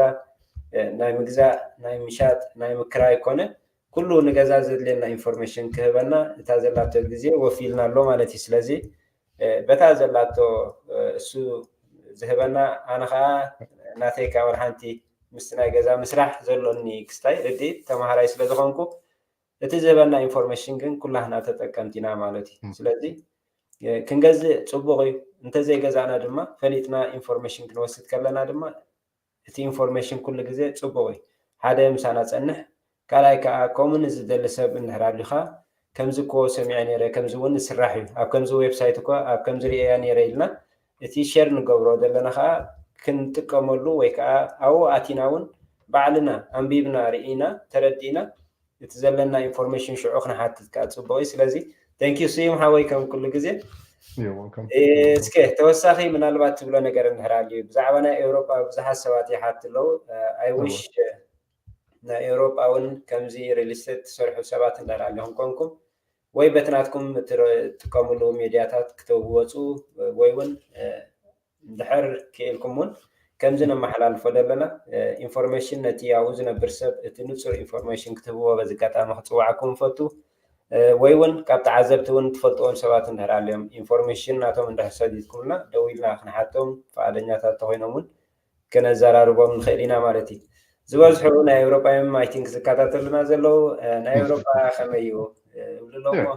ናይ ምግዛእ ናይ ምሻጥ ናይ ምክራይ ኮነ ኩሉ ንገዛ ዘድልየና ኢንፎርሜሽን ክህበና እታ ዘላቶ ግዜ ወፊልና ኣሎ ማለት እዩ። ስለዚ በታ ዘላቶ እሱ ዝህበና ኣነ ከዓ ናተይ ከዓ ወላ ሓንቲ ምስቲ ናይ ገዛ ምስራሕ ዘሎኒ ክስታይ ርድኢት ተምሃራይ ስለ ዝኾንኩ እቲ ዝህበና ኢንፎርሜሽን ግን ኩላህና ተጠቀምቲ ኢና ማለት እዩ። ስለዚ ክንገዝእ ፅቡቕ እዩ። እንተዘይገዛእና ድማ ፈሊጥና ኢንፎርሜሽን ክንወስድ ከለና ድማ እቲ ኢንፎርሜሽን ኩሉ ግዜ ፅቡቕ እዩ። ሓደ ምሳና ፀንሕ ካልኣይ ከዓ ከምኡ ንዝደሊ ሰብ እንድሕር ኣሊኻ ከምዚ እኮ ሰሚዐ ነይረ ከምዚ እውን ዝስራሕ እዩ ኣብ ከምዚ ዌብሳይት እኮ ኣብ ከምዚ ርእያ ነይረ ኢልና እቲ ሸር ንገብሮ ዘለና ከዓ ክንጥቀመሉ ወይ ከዓ ኣብኡ ኣቲና እውን ባዕልና ኣንቢብና ርኢና ተረዲእና እቲ ዘለና ኢንፎርሜሽን ሽዑ ክንሓትት ከዓ ፅቡቕ እዩ። ስለዚ thank you ስዩም ሓወይ ከም ኩሉ ግዜ እስከ ተወሳኺ ምናልባት ትብሎ ነገር እንድሕር ኣልዩ ብዛዕባ ናይ ኤውሮጳ ብዙሓት ሰባት ይሓት ኣለዉ። I wish ናይ ኤውሮጳ እውን ከምዚ ሪል ስቴት ትሰርሑ ሰባት እንድሕር ኣሊኹም ኮንኩም ወይ በቲ ናትኩም እትጥቀምሉ ሜድያታት ክትወፁ ወይ እውን እንድሕር ክኢልኩም እውን ከምዚ ነመሓላልፎ ዘለና ኢንፎርሜሽን ነቲ ኣብኡ ዝነብር ሰብ እቲ ንፁር ኢንፎርሜሽን ክትህብዎ በዚ ኣጋጣሚ ክፅዋዓኩም ንፈቱ። ወይ እውን ካብ ተዓዘብቲ እውን ትፈልጥዎም ሰባት እንድሕር ኣልዮም ኢንፎርሜሽን ናቶም እንድሕር ሰዲድኩምና ደዊልና ክንሓቶም ፍቓደኛታት ተኮይኖም እውን ከነዘራርቦም ንኽእል ኢና ማለት እዩ። ዝበዝሑ ናይ ኤውሮጳ እዮም I think ዝከታተሉና ዘለዉ። ናይ ኤውሮጳ ከመይ እዩ? እብሉ ኣለዎ።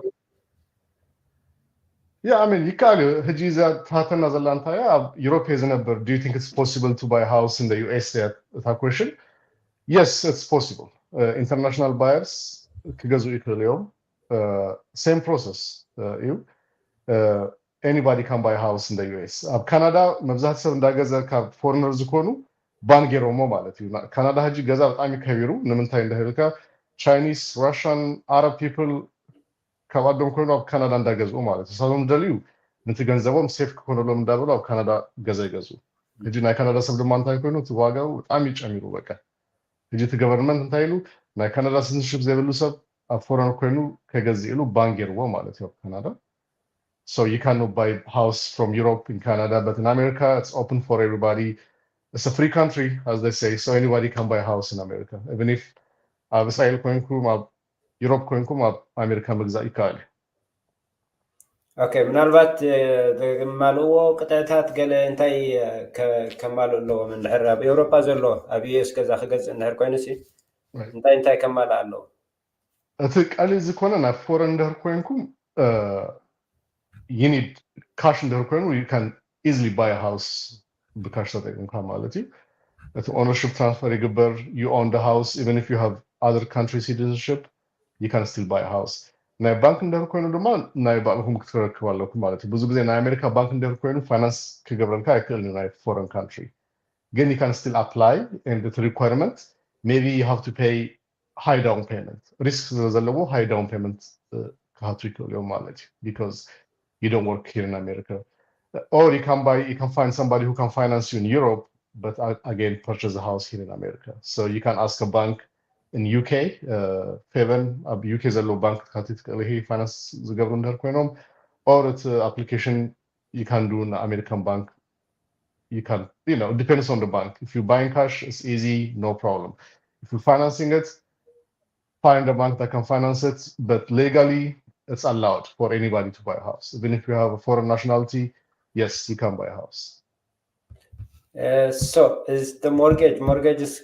Yeah, I mean ይከኣል እዩ። ሕጂ እዛ ትሃተና ዘላ እንታይ ኣብ ዩሮፕ ዝነብር do you think it's possible to buy house in the U S? እታ question yes, it's possible. International buyers ክገዝኡ ይኽእሉ እዮም። Same process እዩ። Anybody can buy house in the U S. ኣብ ካናዳ መብዛሕቲ ሰብ እንዳገዘ ካብ ፎርነር ዝኾኑ ባን ገይሮሞ ማለት እዩ። ካናዳ ሕጂ ገዛ ብጣዕሚ ከቢሩ ንምንታይ እንዳህልካ Chinese, Russian, Arab people ካብ ኣዶም ኮይኑ ኣብ ካናዳ እንዳገዝኡ ማለት እዩ። ሳቶም ደልዩ ነቲ ገንዘቦም ሴፍ ክኮነሎም እንዳበሉ ኣብ ካናዳ ገዛ ይገዝኡ። ሕጂ ናይ ካናዳ ሰብ ድማ እንታይ ኮይኑ እቲ ዋጋው ብጣዕሚ ጨሚሩ በቃ። ሕጂ እቲ ገቨርንመንት እንታይ ኢሉ ናይ ካናዳ ሲቲዝንሽፕ ዘይብሉ ሰብ ኣብ ፎረን ኮይኑ ከገዝእ ኢሉ ባን ገይርዎ ማለት እዩ ኣብ ካናዳ። So you cannot buy house from Europe in Canada, but in America it's open for everybody. It's a free country, as they say, so anybody can buy a house in America. Even if ኣብ እስራኤል ኮይንኩም ኣብ ዩሮፕ ኮይንኩም ኣብ ኣሜሪካ ምግዛእ ይከኣል እዩ። ኦኬ፣ ምናልባት ዘማልእዎ ቅጥዕታት ገለ እንታይ ከማልእ ኣለዎም? እንድሕር ኣብ ኤውሮጳ ዘሎ ኣብ ዩኤስ ገዛ ክገዝእ እንድሕር ኮይኑ ሲ እንታይ እንታይ ከማልእ ኣለዎ? እቲ ቀሊል ዝኾነ ናብ ፎረን እንድሕር ኮይንኩም you need ካሽ እንድሕር ኮይኑ you can easily buy a house ብካሽ ተጠቂምካ ማለት እዩ። እቲ ኦነርሽፕ ትራንስፈር ይግበር። You own the house even if you have other country citizenship, you can still buy a house. ናይ ባንክ እንድሕር ኮይኑ ድማ ናይ ባዕልኹም ክትረክብ ኣለኩም ማለት እዩ። ብዙ ግዜ ናይ ኣሜሪካ ባንክ እንድሕር ኮይኑ ፋይናንስ ክገብረልካ ኣይክእልን እዩ ናይ ፎረን ካንትሪ። ግን you can still apply and the requirement maybe you have to pay high down payment, risk ስለ ዘለዎ high down payment ክሃቱ ይክእሉ እዮም ማለት እዩ። Because you don't work here in America, or you can buy, you can find somebody who can finance you in Europe, but again purchase a house here in America. So you can ask a bank in U K, Feven ኣብ U K ዘለዉ ባንክ ክትካትት ትክእል ኢኺ ፋይናንስ ዝገብሩ እንድሕር ኮይኖም፣ or እቲ application you can do in American bank. You can, you know, it depends on the bank. If you buying cash, it's easy, no problem. If you're financing it, find a bank that can finance it, but legally it's allowed for anybody to buy a house. Even if you have a foreign nationality, yes, you can buy a house. So is the mortgage, mortgage is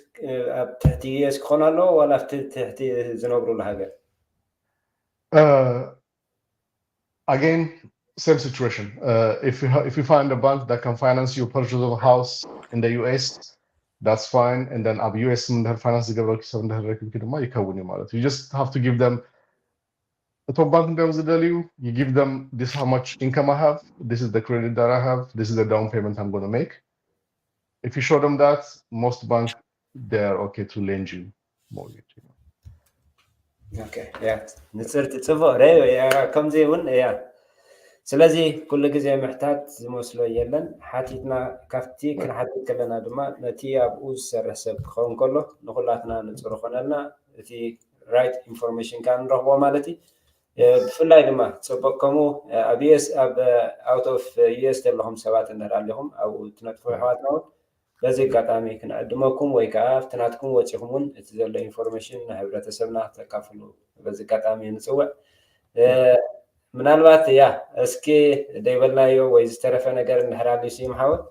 ኣብ ትሕቲ ዩኤስ ክኾን ኣለዎ ዋላ ኣብቲ ትሕቲ ዝነብሩሉ ሃገር? Again, same situation. If you if you find a bank that can finance your purchase of a house in the U S, that's fine. And then ኣብ U S እንድሕር ፋይናንስ ዝገብረልኪ ሰብ እንድሕር ረኪብኪ ድማ ይከውን እዩ ማለት እዩ። You just have to give them እቶም ባንክ እንዲኦም ዝደልዩ you give them this how much income I have, this is the credit that I have, this is the down payment I'm going to make. If you show them that, most bank they are okay to lend you mortgage. ንፅርቲ ፅቡቅ ረ ከምዚ እውን እያ። ስለዚ ኩሉ ግዜ ምሕታት ዝመስሎ የለን። ሓቲትና ካብቲ ክንሓትት ከለና ድማ ነቲ ኣብኡ ዝሰርሕ ሰብ ክኸውን ከሎ ንኹላትና ንጹር ይኾነልና። እቲ right information ከኣ ንረኽቦ ማለት እዩ። ብፍላይ ድማ ጽቡቕ ከምኡ ኣብ US ኣብ out of US ዘለኹም ሰባት እንድሕር ኣሊኹም ኣብኡ ትነጥፉ ኣሕዋትና እውን በዚ ኣጋጣሚ ክንዕድመኩም ወይ ከዓ ኣብቲ ናትኩም ወፂኹም እውን እቲ ዘሎ information ንሕብረተሰብና ተካፍሉ በዚ ኣጋጣሚ ንፅውዕ። ምናልባት ያ እስኪ ደይበልናዮ ወይ ዝተረፈ ነገር እንድሕር ኣልዩ ስዩም ሓወት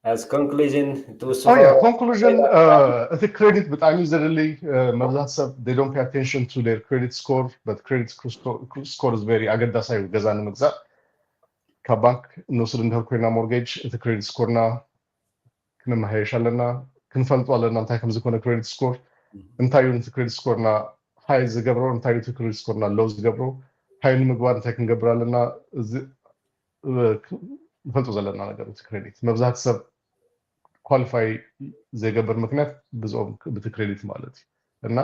as conclusion ትውስኾ conclusion እቲ credit ብጣዕሚ እዩ ዘድሊ። መብዛሕት ሰብ they don't pay attention to their credit score, but credit score is very ኣገዳሳይ እዩ ገዛ ንምግዛእ። ካብ ባንክ እንወስድ እንድሕር ኮይና mortgage እቲ credit score ና ክነመሃየሽ ኣለና። ክንፈልጦ ኣለና እንታይ ከም ዝኾነ credit score፣ እንታይ እዩ ነቲ credit score ና high ዝገብሮ፣ እንታይ እዩ እቲ credit score ና low ዝገብሮ፣ high ንምግባር እንታይ ክንገብር ኣለና። እዚ ንፈልጦ ዘለና ነገር እቲ credit መብዛሕት ሰብ qualify ዘይገብር ምክንያት ብዝኦም ብቲ credit ማለት እዩ። እና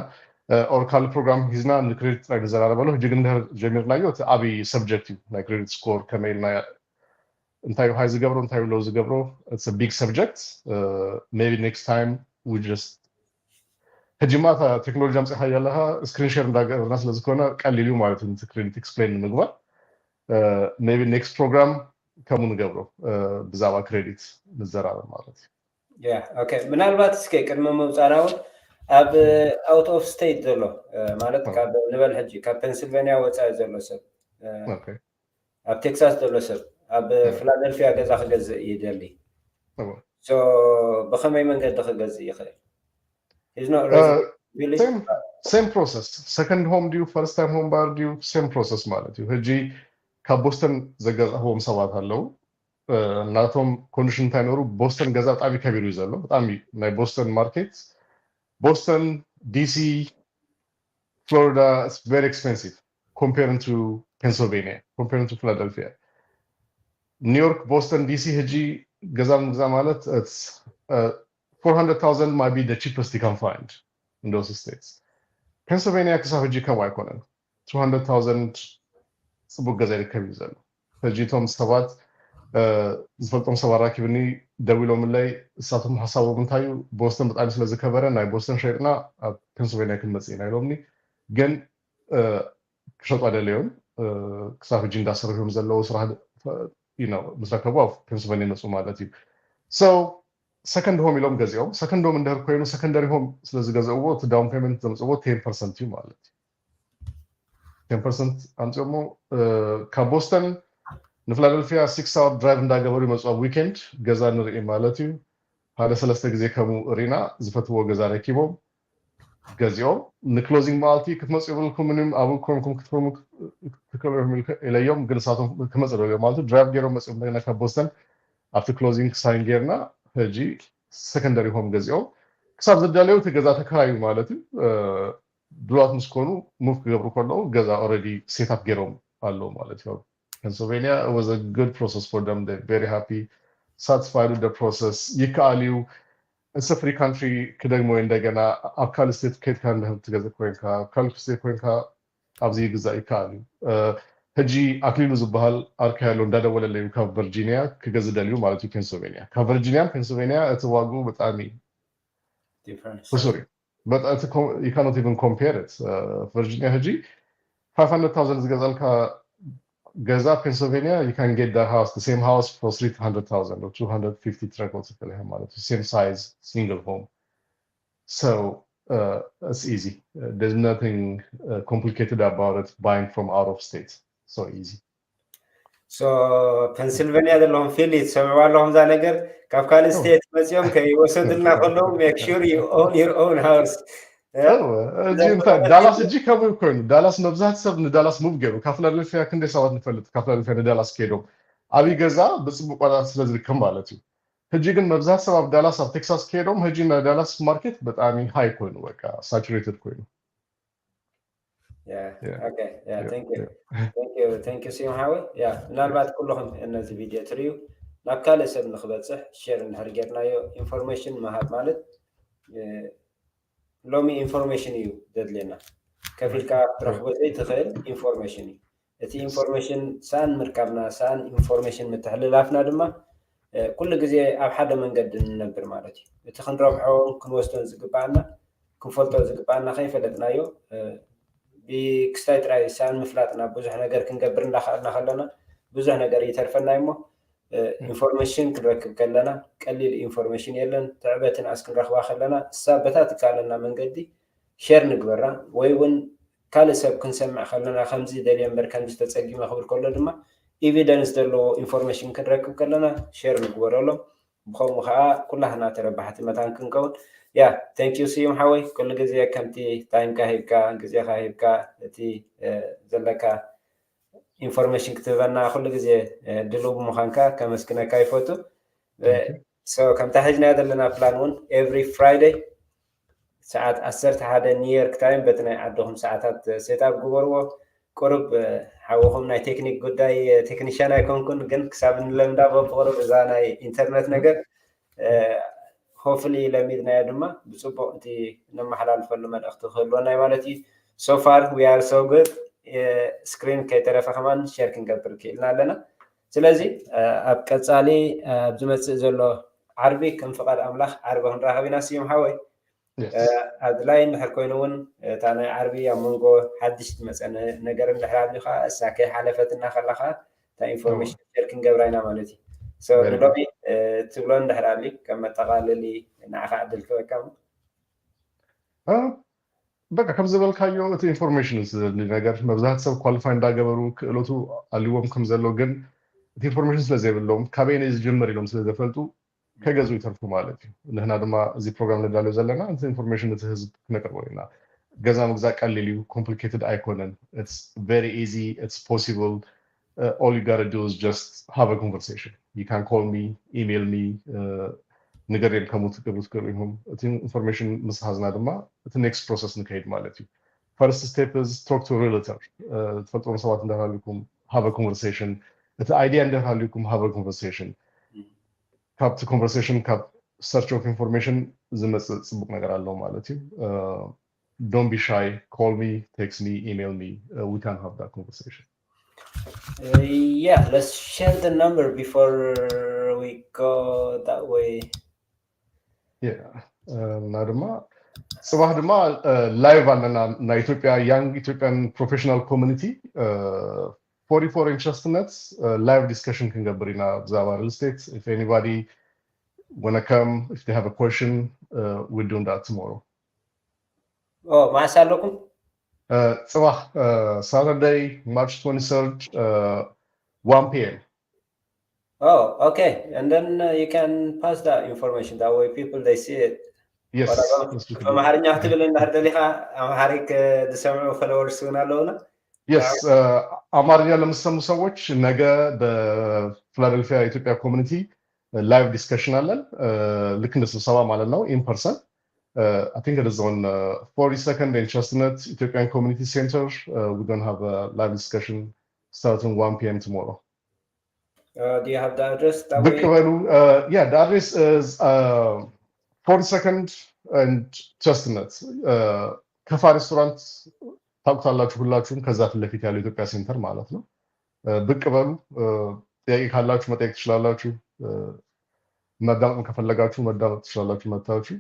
or ካልእ program ሒዝና ን credit ጥራይ ንዘራረበሉ። ሕጂ ግን እንድሕር ጀሚርናዮ እቲ ዓብዪ subject እዩ ናይ credit score ከመይ ኢልና እንታይ እዩ high ዝገብሮ እንታይ እዩ low ዝገብሮ። It's a big subject. Maybe next time we just ሕጂ ማ እታ ቴክኖሎጂ ኣምፂኻ ኣለኻ screen share እንዳገበርና ስለዝኮነ ቀሊል እዩ ማለት እዩ ነቲ credit explain ንምግባር። Maybe next program ከምኡ ንገብሮ ብዛዕባ credit ንዘራረብ ማለት እዩ። Yeah okay ምናልባት እስከ ቅድሚ ምውፃና እውን ኣብ out of state ዘሎ ማለት ካብ ንበል ሕጂ ካብ ፔንስልቬንያ ወፃኢ ዘሎ ሰብ ኣብ ቴክሳስ ዘሎ ሰብ ኣብ ፊላደልፊያ ገዛ ክገዝእ ይደሊ ብኸመይ መንገዲ ክገዝእ ይኽእል? Same process. Second home ድዩ first time home buyer ድዩ same process ማለት እዩ። ሕጂ ካብ ቦስተን ዘገዛእዎም ሰባት ኣለዉ። ናቶም condition እንታይ ነሩ? ቦስተን ገዛ ብጣዕሚ ከቢሩ እዩ ዘሎ። ብጣዕሚ ናይ ቦስተን market ቦስተን፣ ዲሲ፣ ፍሎሪዳ it's very expensive comparing to Pennsylvania, comparing to Philadelphia. ኒውዮርክ፣ ቦስተን፣ ዲሲ ሕጂ ገዛ ምግዛእ ማለት four hundred thousand might be the cheapest you can find in those states. Pennsylvania ክሳብ ሕጂ ከምኡ ኣይኮነን። two hundred thousand ፅቡቅ ገዛ ይርከብ እዩ ዘሎ። ሕጂ እቶም ሰባት ዝፈልጦም ሰባት ራኪብኒ ደዊሎምለይ እሳቶም ሓሳቦም እንታይ እዩ ቦስተን ብጣዕሚ ስለዝከበረ ናይ ቦስተን ሸይጥና ኣብ ፔንስልቬንያ ክንመፅእ ኢና ኢሎምኒ። ግን ክሸጡ ኣይደለዮም ክሳብ ሕጂ እንዳሰርሑ እዮም ዘለዉ ስራሕ ምስ ረከቡ ኣብ ፔንስልቬንያ ይመፁ ማለት እዩ። So second home ኢሎም ገዚኦም። Second home እንድሕር ኮይኑ secondary home ስለዝገዘእዎ እቲ down payment ዘምፅዎ ten percent እዩ ማለት እዩ። ten percent ኣምፅኦሞ ካብ ቦስተን ንፊላደልፊያ six hour drive እንዳገበሩ ይመፁ ኣብ weekend ገዛ ንርኢ ማለት እዩ። ሓደ ሰለስተ ግዜ ከምኡ ርኢና ዝፈትዎ ገዛ ረኪቦም ገዚኦም ን closing መዓልቲ ክትመፁ የብልኩም ምንም ኣብኡ ኮንኩም ክትፍርሙ ትክእሉ ኢለዮም። ግን ንሳቶም ክመፁ ደልዮም ማለት እዩ። Drive ገይሮም መፂኦም እንደገና ካብ ቦስተን ኣብቲ closing sign ጌርና ሕጂ secondary home ገዚኦም ክሳብ ዝደለዩ እቲ ገዛ ተከራዩ ማለት እዩ። ድሉዋት ምስ ኮኑ move ክገብሩ ከለዉ ገዛ already set up ገይሮም ኣለዉ ማለት እዩ። Pennsylvania was a good process for them. They're very happy, satisfied with the process. ይከኣል እዩ። It's a free country ክደግሞ እንደገና ኣብ ካልእ state ከድካ እንድሕር ትገዝእ ኮይንካ ኣብ ካልእ state ኮይንካ ኣብዚ ይግዛእ ይከኣል እዩ። ሕጂ ኣክሊሉ ዝበሃል ኣርካ ያለው እንዳደወለለይ ካብ ቨርጂኒያ ክገዝእ ደልዩ ማለት እዩ። ፔንስልቬንያ ካብ ቨርጂኒያን ፔንስልቬንያ እቲ ዋግኡ ብጣዕሚ ሕሱር እዩ። But you cannot even compare it. ቨርጂኒያ ሕጂ five hundred thousand ዝገዛልካ ገዛ ፔንስልቬንያ you can get that house, the same house for three hundred thousand or two hundred fifty ትረክቦ ትኽእል ኢኻ ማለት እዩ። Same size, single home. So uh, it's easy. Uh, there's nothing uh, complicated about it buying from out of state. So easy. So ፔንስልቬንያ ዘለኹም ፊሊ ትሰምዕዋ ኣለኹም እዛ ነገር ካብ ካልእ state መፂኦም ከይወሰዱልና ከለዉ make sure you own your own house። ዳላስ እጂ ከምኡ ኮይኑ ዳላስ መብዛሕቲ ሰብ ንዳላስ move ገይሩ ካብ ፊላደልፊያ ክንደይ ሰባት ንፈልጥ ካብ ፊላደልፊያ ንዳላስ ከይዶም ኣብይ ገዛ ብፅቡቅ ዋጋ ስለዝርከብ ማለት እዩ። ሕጂ ግን መብዛሕቲ ሰብ ኣብ ዳላስ ኣብ ቴክሳስ ከይዶም ሕጂ ናይ ዳላስ market ብጣዕሚ high ኮይኑ በቃ saturated ኮይኑ። Thank you ስዩም ሓወይ። ምናልባት ኩልኹም ነዚ ቪድዮ ትርእዩ ናብ ካልእ ሰብ ንክበፅሕ share እንድሕር ጌርናዮ information ምሃብ ማለት ሎሚ information እዩ ዘድልየና። ከፊልካ ክትረኽቦ ዘይትኽእል information እዩ። እቲ ኢንፎርሜሽን ሳን ምርካብና ሳን ኢንፎርሜሽን ምትሕልላፍና ድማ ኩሉ ግዜ ኣብ ሓደ መንገዲ ንነብር ማለት እዩ። እቲ ክንረብሖን ክንወስዶን ዝግባኣና ክንፈልጦ ዝግባኣና ከይፈለጥናዮ ብክስታይ ጥራይ ሳን ምፍላጥና ብዙሕ ነገር ክንገብር እንዳኸኣልና ከለና ብዙሕ ነገር ይተርፈና እሞ ኢንፎርሜሽን ክንረክብ ከለና ቀሊል ኢንፎርሜሽን የለን። ትዕበትን ኣስ ክንረክባ ከለና እሳ በታ ትካለና መንገዲ ሸር ንግበራ ወይ እውን ካልእ ሰብ ክንሰምዕ ከለና ከምዚ ደልየ እምበር ከምዚ ተፀጊመ ክብል ከሎ ድማ ኤቪደንስ ዘለዎ ኢንፎርሜሽን ክንረክብ ከለና ሸር ንግበረሎም። ብከምኡ ከዓ ኩላህና ተረባሕቲ መታን ክንከውን። ያ፣ thank you ስዩም ሓወይ፣ ኩሉ ግዜ ከምቲ ታይምካ ሂብካ ግዜካ ሂብካ እቲ ዘለካ ኢንፎርሜሽን ክትህበና ኩሉ ግዜ ድሉው ብምዃንካ ከመስግነካ ይፈቱ። ከምታ ሒዝናዮ ዘለና ፕላን እውን every Friday ሰዓት ዓሰርተ ሓደ ኒውዮርክ ታይም በቲ ናይ ዓድኹም ሰዓታት ሴት ኣፕ ግበርዎ። ቁሩብ ሓውኹም ናይ ቴክኒክ ጉዳይ ቴክኒሽያን ኣይኮንኩን፣ ግን ክሳብ ንለምዳ በብቁሩብ እዛ ናይ ኢንተርነት ነገር ሆፍሊ ለሚድናዮ ድማ ብፅቡቅ እቲ ነመሓላልፈሉ መልእክቲ ክህልወና እዩ ማለት እዩ። So far we are so good። ስክሪን ከይተረፈ ከማን ሸር ክንገብር ክኢልና ኣለና። ስለዚ ኣብ ቀፃሊ ኣብ ዝመፅእ ዘሎ ዓርቢ ከም ፍቃድ ኣምላኽ ዓርቢ ክንራኸብ ኢና። ስዩም ሓወይ ኣድላይ እንድሕር ኮይኑ እውን እታ ናይ ዓርቢ ኣብ መንጎ ሓድሽ ዝመፀ ነገር እንድሕር ኣሊካ እሳ ከይሓለፈትና ከላካ እታ ኢንፎርሜሽን ሸር ክንገብራ ኢና ማለት እዩ። ንሎሚ ትብሎ እንድሕር ኣሊ ከም መጠቃለሊ ንዓኻ ዕድል ክበካ። በቃ ከም ዝበልካዮ እቲ ኢንፎርሜሽን ነገር መብዛሕት ሰብ ኳሊፋይ እንዳገበሩ ክእለቱ ኣልዎም ከም ዘሎ ግን እቲ ኢንፎርሜሽን ስለዘይብሎም ካበይ ዝጀምር ኢሎም ስለዘፈልጡ ከገዙ ይተርፉ ማለት እዩ። ንሕና ድማ እዚ ፕሮግራም ነዳልዮ ዘለና እቲ ኢንፎርሜሽን ነቲ ህዝብ ክነቅርቦ ኢና። ገዛ ምግዛእ ቀሊል እዩ፣ ኮምፕሊኬትድ ኣይኮነን። It's very easy, it's possible. All you gotta do is just have a conversation. You can call me, email me, ንገርም ከምኡ ትገብሩ ትገብሩ ኢኹም። እቲ ኢንፎርሜሽን ምስ ሓዝና ድማ እቲ ኔክስት ፕሮሰስ ንከይድ ማለት እዩ። First step is talk to realtor. ትፈልጥዎም ሰባት እንዳሃልኩም have a conversation። እቲ ኣይዲያ እንዳሃልኩም have a conversation። ካብቲ ኮንቨርሴሽን ካብ search of information ዝመፅእ ፅቡቅ ነገር ኣሎ ማለት እዩ። Don't be shy, call me, text me, email me. We can have that conversation. Yeah, let's share the number before we go that way. እና ድማ ፅባሕ ድማ ላይቭ ኣለና ናይ ኢትዮጵያ Young Ethiopian Professional Community forty-four in Chestnut. Live discussion ክንገብር ኢና ብዛዕባ real estate. If anybody wanna come, if they have a question, we're doing that tomorrow. መዓስ ኣለኩም? ፅባሕ Saturday, March twenty-third, one p.m. Oh, okay. And then uh, you can pass that information. That way people they see it. Yes. ኣምሓርኛ ክትብል እንዳር ደሊኻ ኣምሓሪክ ዝሰምዑ ፎሎወርስ እውን ኣለውና። Yes. ኣማርኛ ለምሰሙ ሰዎች ነገ በፊላደልፊያ የኢትዮጵያ ኮሚኒቲ ላይቭ ዲስከሽን አለን። ልክ እንደ ስብሰባ ማለት ነው። In person. I think it is on forty-second and Chestnut Ethiopian Community Center. We're going to have a live discussion starting one p.m. tomorrow. Uh, do you have the address? ብቅ በሉ። Yeah, the address is forty-second and Chestnut. ከፋ ሬስቶራንት ታውቁታላችሁ ሁላችሁም። ከዛ ፊት ለፊት ያለው ኢትዮጵያ ሴንተር ማለት ነው። ብቅ በሉ። ጥያቄ ካላችሁ መጠየቅ ትችላላችሁ። መዳመጥ ከፈለጋችሁ መዳመጥ ትችላላችሁ። መታችሁ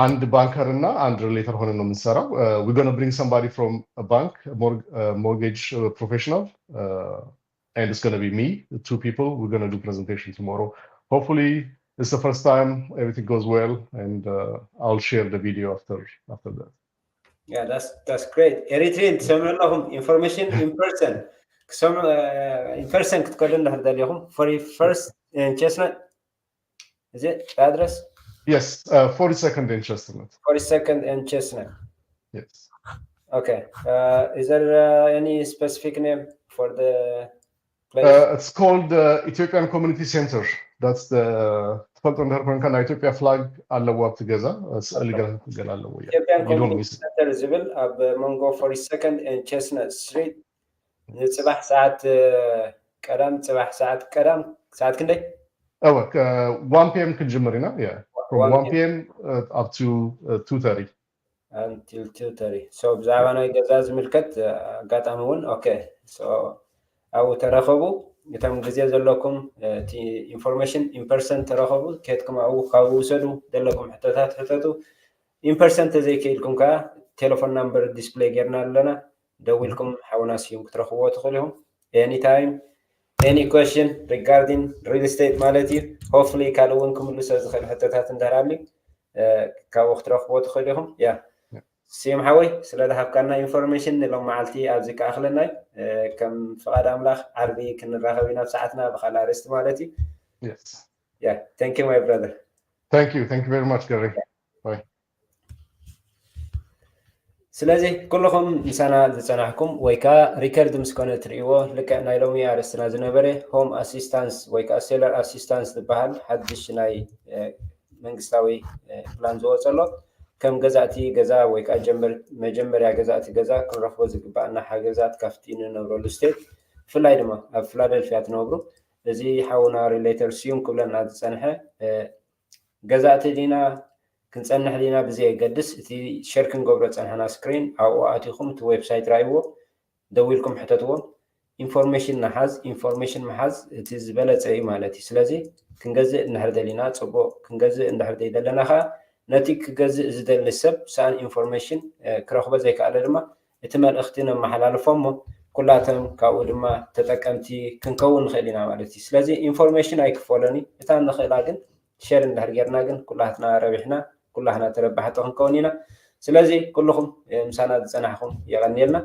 አንድ ባንከር እና አንድ ሪሌተር ሆነን ነው የምንሰራው። We're gonna bring somebody from a bank, mortgage professional, and it's gonna be me, two people. We're gonna do presentation tomorrow. Hopefully it's the first time, everything goes well, and I'll share the video after after that. Yeah, that's that's great. Eritrean ትሰምዑ ኣለኹም። Information in person ክሰምዑ in person ክትከዱ እንድሕር ደሊኹም forty-first and Chestnut. Is it the address? Yes, uh, forty-second and Chestnut. Forty-second and Chestnut. Yes. Okay. Uh, is there uh, any specific name for the place? Uh, it's called the Ethiopian Community Center. That's the ትፈልጦ እንድሕር ኮይንካ ናይ ኢትዮጵያ ፍላግ ኣለዎ ኣብቲ ገዛ ስእሊ ገለ ገለ ኣለዎ። Ethiopian Community Center ዝብል ኣብ መንጎ forty-second and Chestnut Street ንፅባሕ ሰዓት ቀዳም ፅባሕ ሰዓት ቀዳም ሰዓት ክንደይ? One p.m. ክንጅምር ኢና። From one p.m. Up to two thirty. until two thirty። So ብዛዕባ ናይ ገዛ ዝምልከት ኣጋጣሚ እውን okay፣ so ኣብኡ ተረኸቡ። እቶም ግዜ ዘለኩም እቲ information in person ተረኸቡ፣ ከድኩም ኣብኡ ካብኡ ውሰዱ፣ ዘለኩም ሕቶታት ሕተቱ። In person ተዘይክኢልኩም ከዓ ቴሌፎን ናምበር ዲስፕሌይ ጌርና ኣለና፣ ደዊልኩም ሓውና ስዩም ክትረኽብዎ ትኽእሉ ኢኹም። Anytime any question regarding real estate ማለት እዩ። Hopefully ካልእ እውን ክምልሶ ዝኽእል ሕቶታት እንድሕር ኣልዩ ካብኡ ክትረኽብዎ ትኽእሉ ኢኹም። ያ ስዩም ሓወይ፣ ስለ ዝሃብካና information ንሎም መዓልቲ ኣብዚ ክኣኽለና እዩ። ከም ፍቓድ ኣምላኽ ዓርቢ ክንራኸብ ኢና ብሰዓትና ብኻልእ ኣርእስቲ ማለት እዩ። Yeah, thank you my brother. Thank you, thank you very much ገሪ። ስለዚ ኩልኹም ምሳና ዝፀናሕኩም ወይ ከዓ ሪከርድ ምስ ኮነ ትርእይዎ፣ ልክዕ ናይ ሎሚ ኣርእስትና ዝነበረ home assistance ወይ ከዓ seller assistance ዝበሃል ሓድሽ ናይ መንግስታዊ ፕላን ዝወፀ ኣሎ። ከም ገዛእቲ ገዛ ወይ ከዓ መጀመርያ ገዛእቲ ገዛ ክንረኽቦ ዝግባኣና ሓገዛት ካብቲ ንነብረሉ ስቴት፣ ብፍላይ ድማ ኣብ ፊላደልፊያ ትነብሩ፣ እዚ ሓውና ሪሌተር ስዩም ክብለና ዝፀንሐ ገዛእቲ ዲና ክንፀንሕ ዲና ብዘየገድስ እቲ ሸር ክንገብሮ ፀንሐና ስክሪን ኣብኡ ኣቲኹም እቲ ዌብሳይት ራይዎ ደዊልኩም ሕተትዎም። ኢንፎርሜሽን ንሓዝ። ኢንፎርሜሽን ምሓዝ እቲ ዝበለፀ እዩ ማለት እዩ። ስለዚ ክንገዝእ እንድሕር ደሊና ፅቡቕ፣ ክንገዝእ እንድሕር ደይደለና ከዓ ነቲ ክገዝእ ዝደሊ ሰብ ሰኣን ኢንፎርሜሽን ክረኽቦ ዘይከኣለ ድማ እቲ መልእኽቲ ነመሓላልፎ እሞ ኩላቶም ካብኡ ድማ ተጠቀምቲ ክንከውን ንኽእል ኢና ማለት እዩ። ስለዚ ኢንፎርሜሽን ኣይክፈሎን እዩ። እታ ንኽእላ ግን ሸር እንድሕር ጌርና ግን ኩላትና ረቢሕና፣ ኩላትና ተረባሕቲ ክንከውን ኢና። ስለዚ ኩልኹም ምሳና ዝፀናሕኩም የቐንየልና።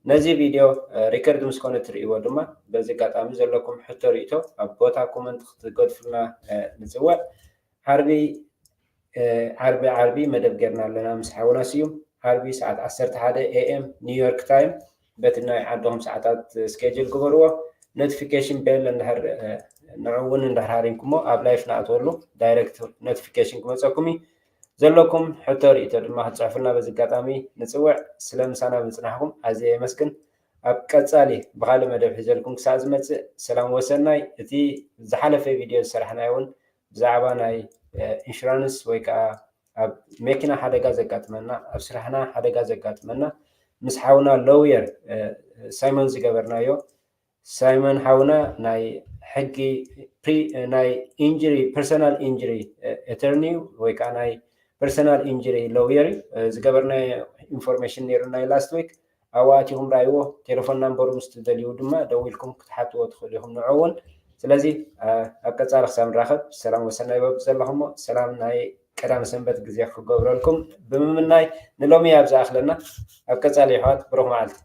ነዚ ቪድዮ ሪከርድ ምስ ኮነ ትርእይዎ ድማ በዚ ኣጋጣሚ ዘለኩም ሕቶ ርእይቶ ኣብ ቦታ ኮመንት ክትገድፉልና ንፅውዕ። ዓርቢ ዓርቢ ዓርቢ መደብ ጌርና ኣለና ምስ ሓውና ስዩም። ዓርቢ ሰዓት ዓሰርተ ሓደ ኤ ኤም ኒውዮርክ ታይም በቲ ናይ ዓድኹም ሰዓታት ስኬጅል ግበርዎ። ኖቲፊኬሽን ቤል እንድሕር ንዕኡ እውን እንድሕር ሃሪምኩሞ ኣብ ላይፍ ንኣትወሉ ዳይሬክት ኖቲፊኬሽን ክመፀኩም እዩ። ዘለኩም ሕቶ ርእይቶ ድማ ክትፅሕፉልና በዚ ኣጋጣሚ ንፅውዕ። ስለ ምሳና ምፅናሕኩም ኣዝየ የመስግን። ኣብ ቀፃሊ ብካልእ መደብ ሒዘልኩም ክሳዕ ዝመፅእ ሰላም ወሰናይ። እቲ ዝሓለፈ ቪድዮ ዝሰራሕናዮ እውን ብዛዕባ ናይ ኢንሹራንስ ወይ ከዓ ኣብ መኪና ሓደጋ ዘጋጥመና፣ ኣብ ስራሕና ሓደጋ ዘጋጥመና ምስ ሓውና ሎውየር ሳይሞን ዝገበርናዮ። ሳይሞን ሓውና ናይ ሕጊ ናይ ኢንጅሪ፣ ፐርሰናል ኢንጅሪ ኣተርኒ ወይ ከዓ ናይ ፐርሰናል ኢንጅሪ ሎውየር እዩ። ዝገበርናዮ ኢንፎርሜሽን ነይሩ ናይ ላስት ዊክ። ኣብኡ ኣቲኹም ራይዎ። ቴሌፎን ናምበሩ ምስ ትደልዩ ድማ ደዊልኩም ክትሓትዎ ትኽእሉ ኢኹም ንዑ እውን። ስለዚ ኣብ ቀፃሊ ክሳብ ንራኸብ ሰላም ወሰናይ በብ ዘለኹሞ ሰላም ናይ ቀዳም ሰንበት ግዜ ክገብረልኩም ብምምናይ ንሎሚ ኣብ ዝኣኽለና። ኣብ ቀፃሊ ይሕዋት ብሩኽ መዓልቲ።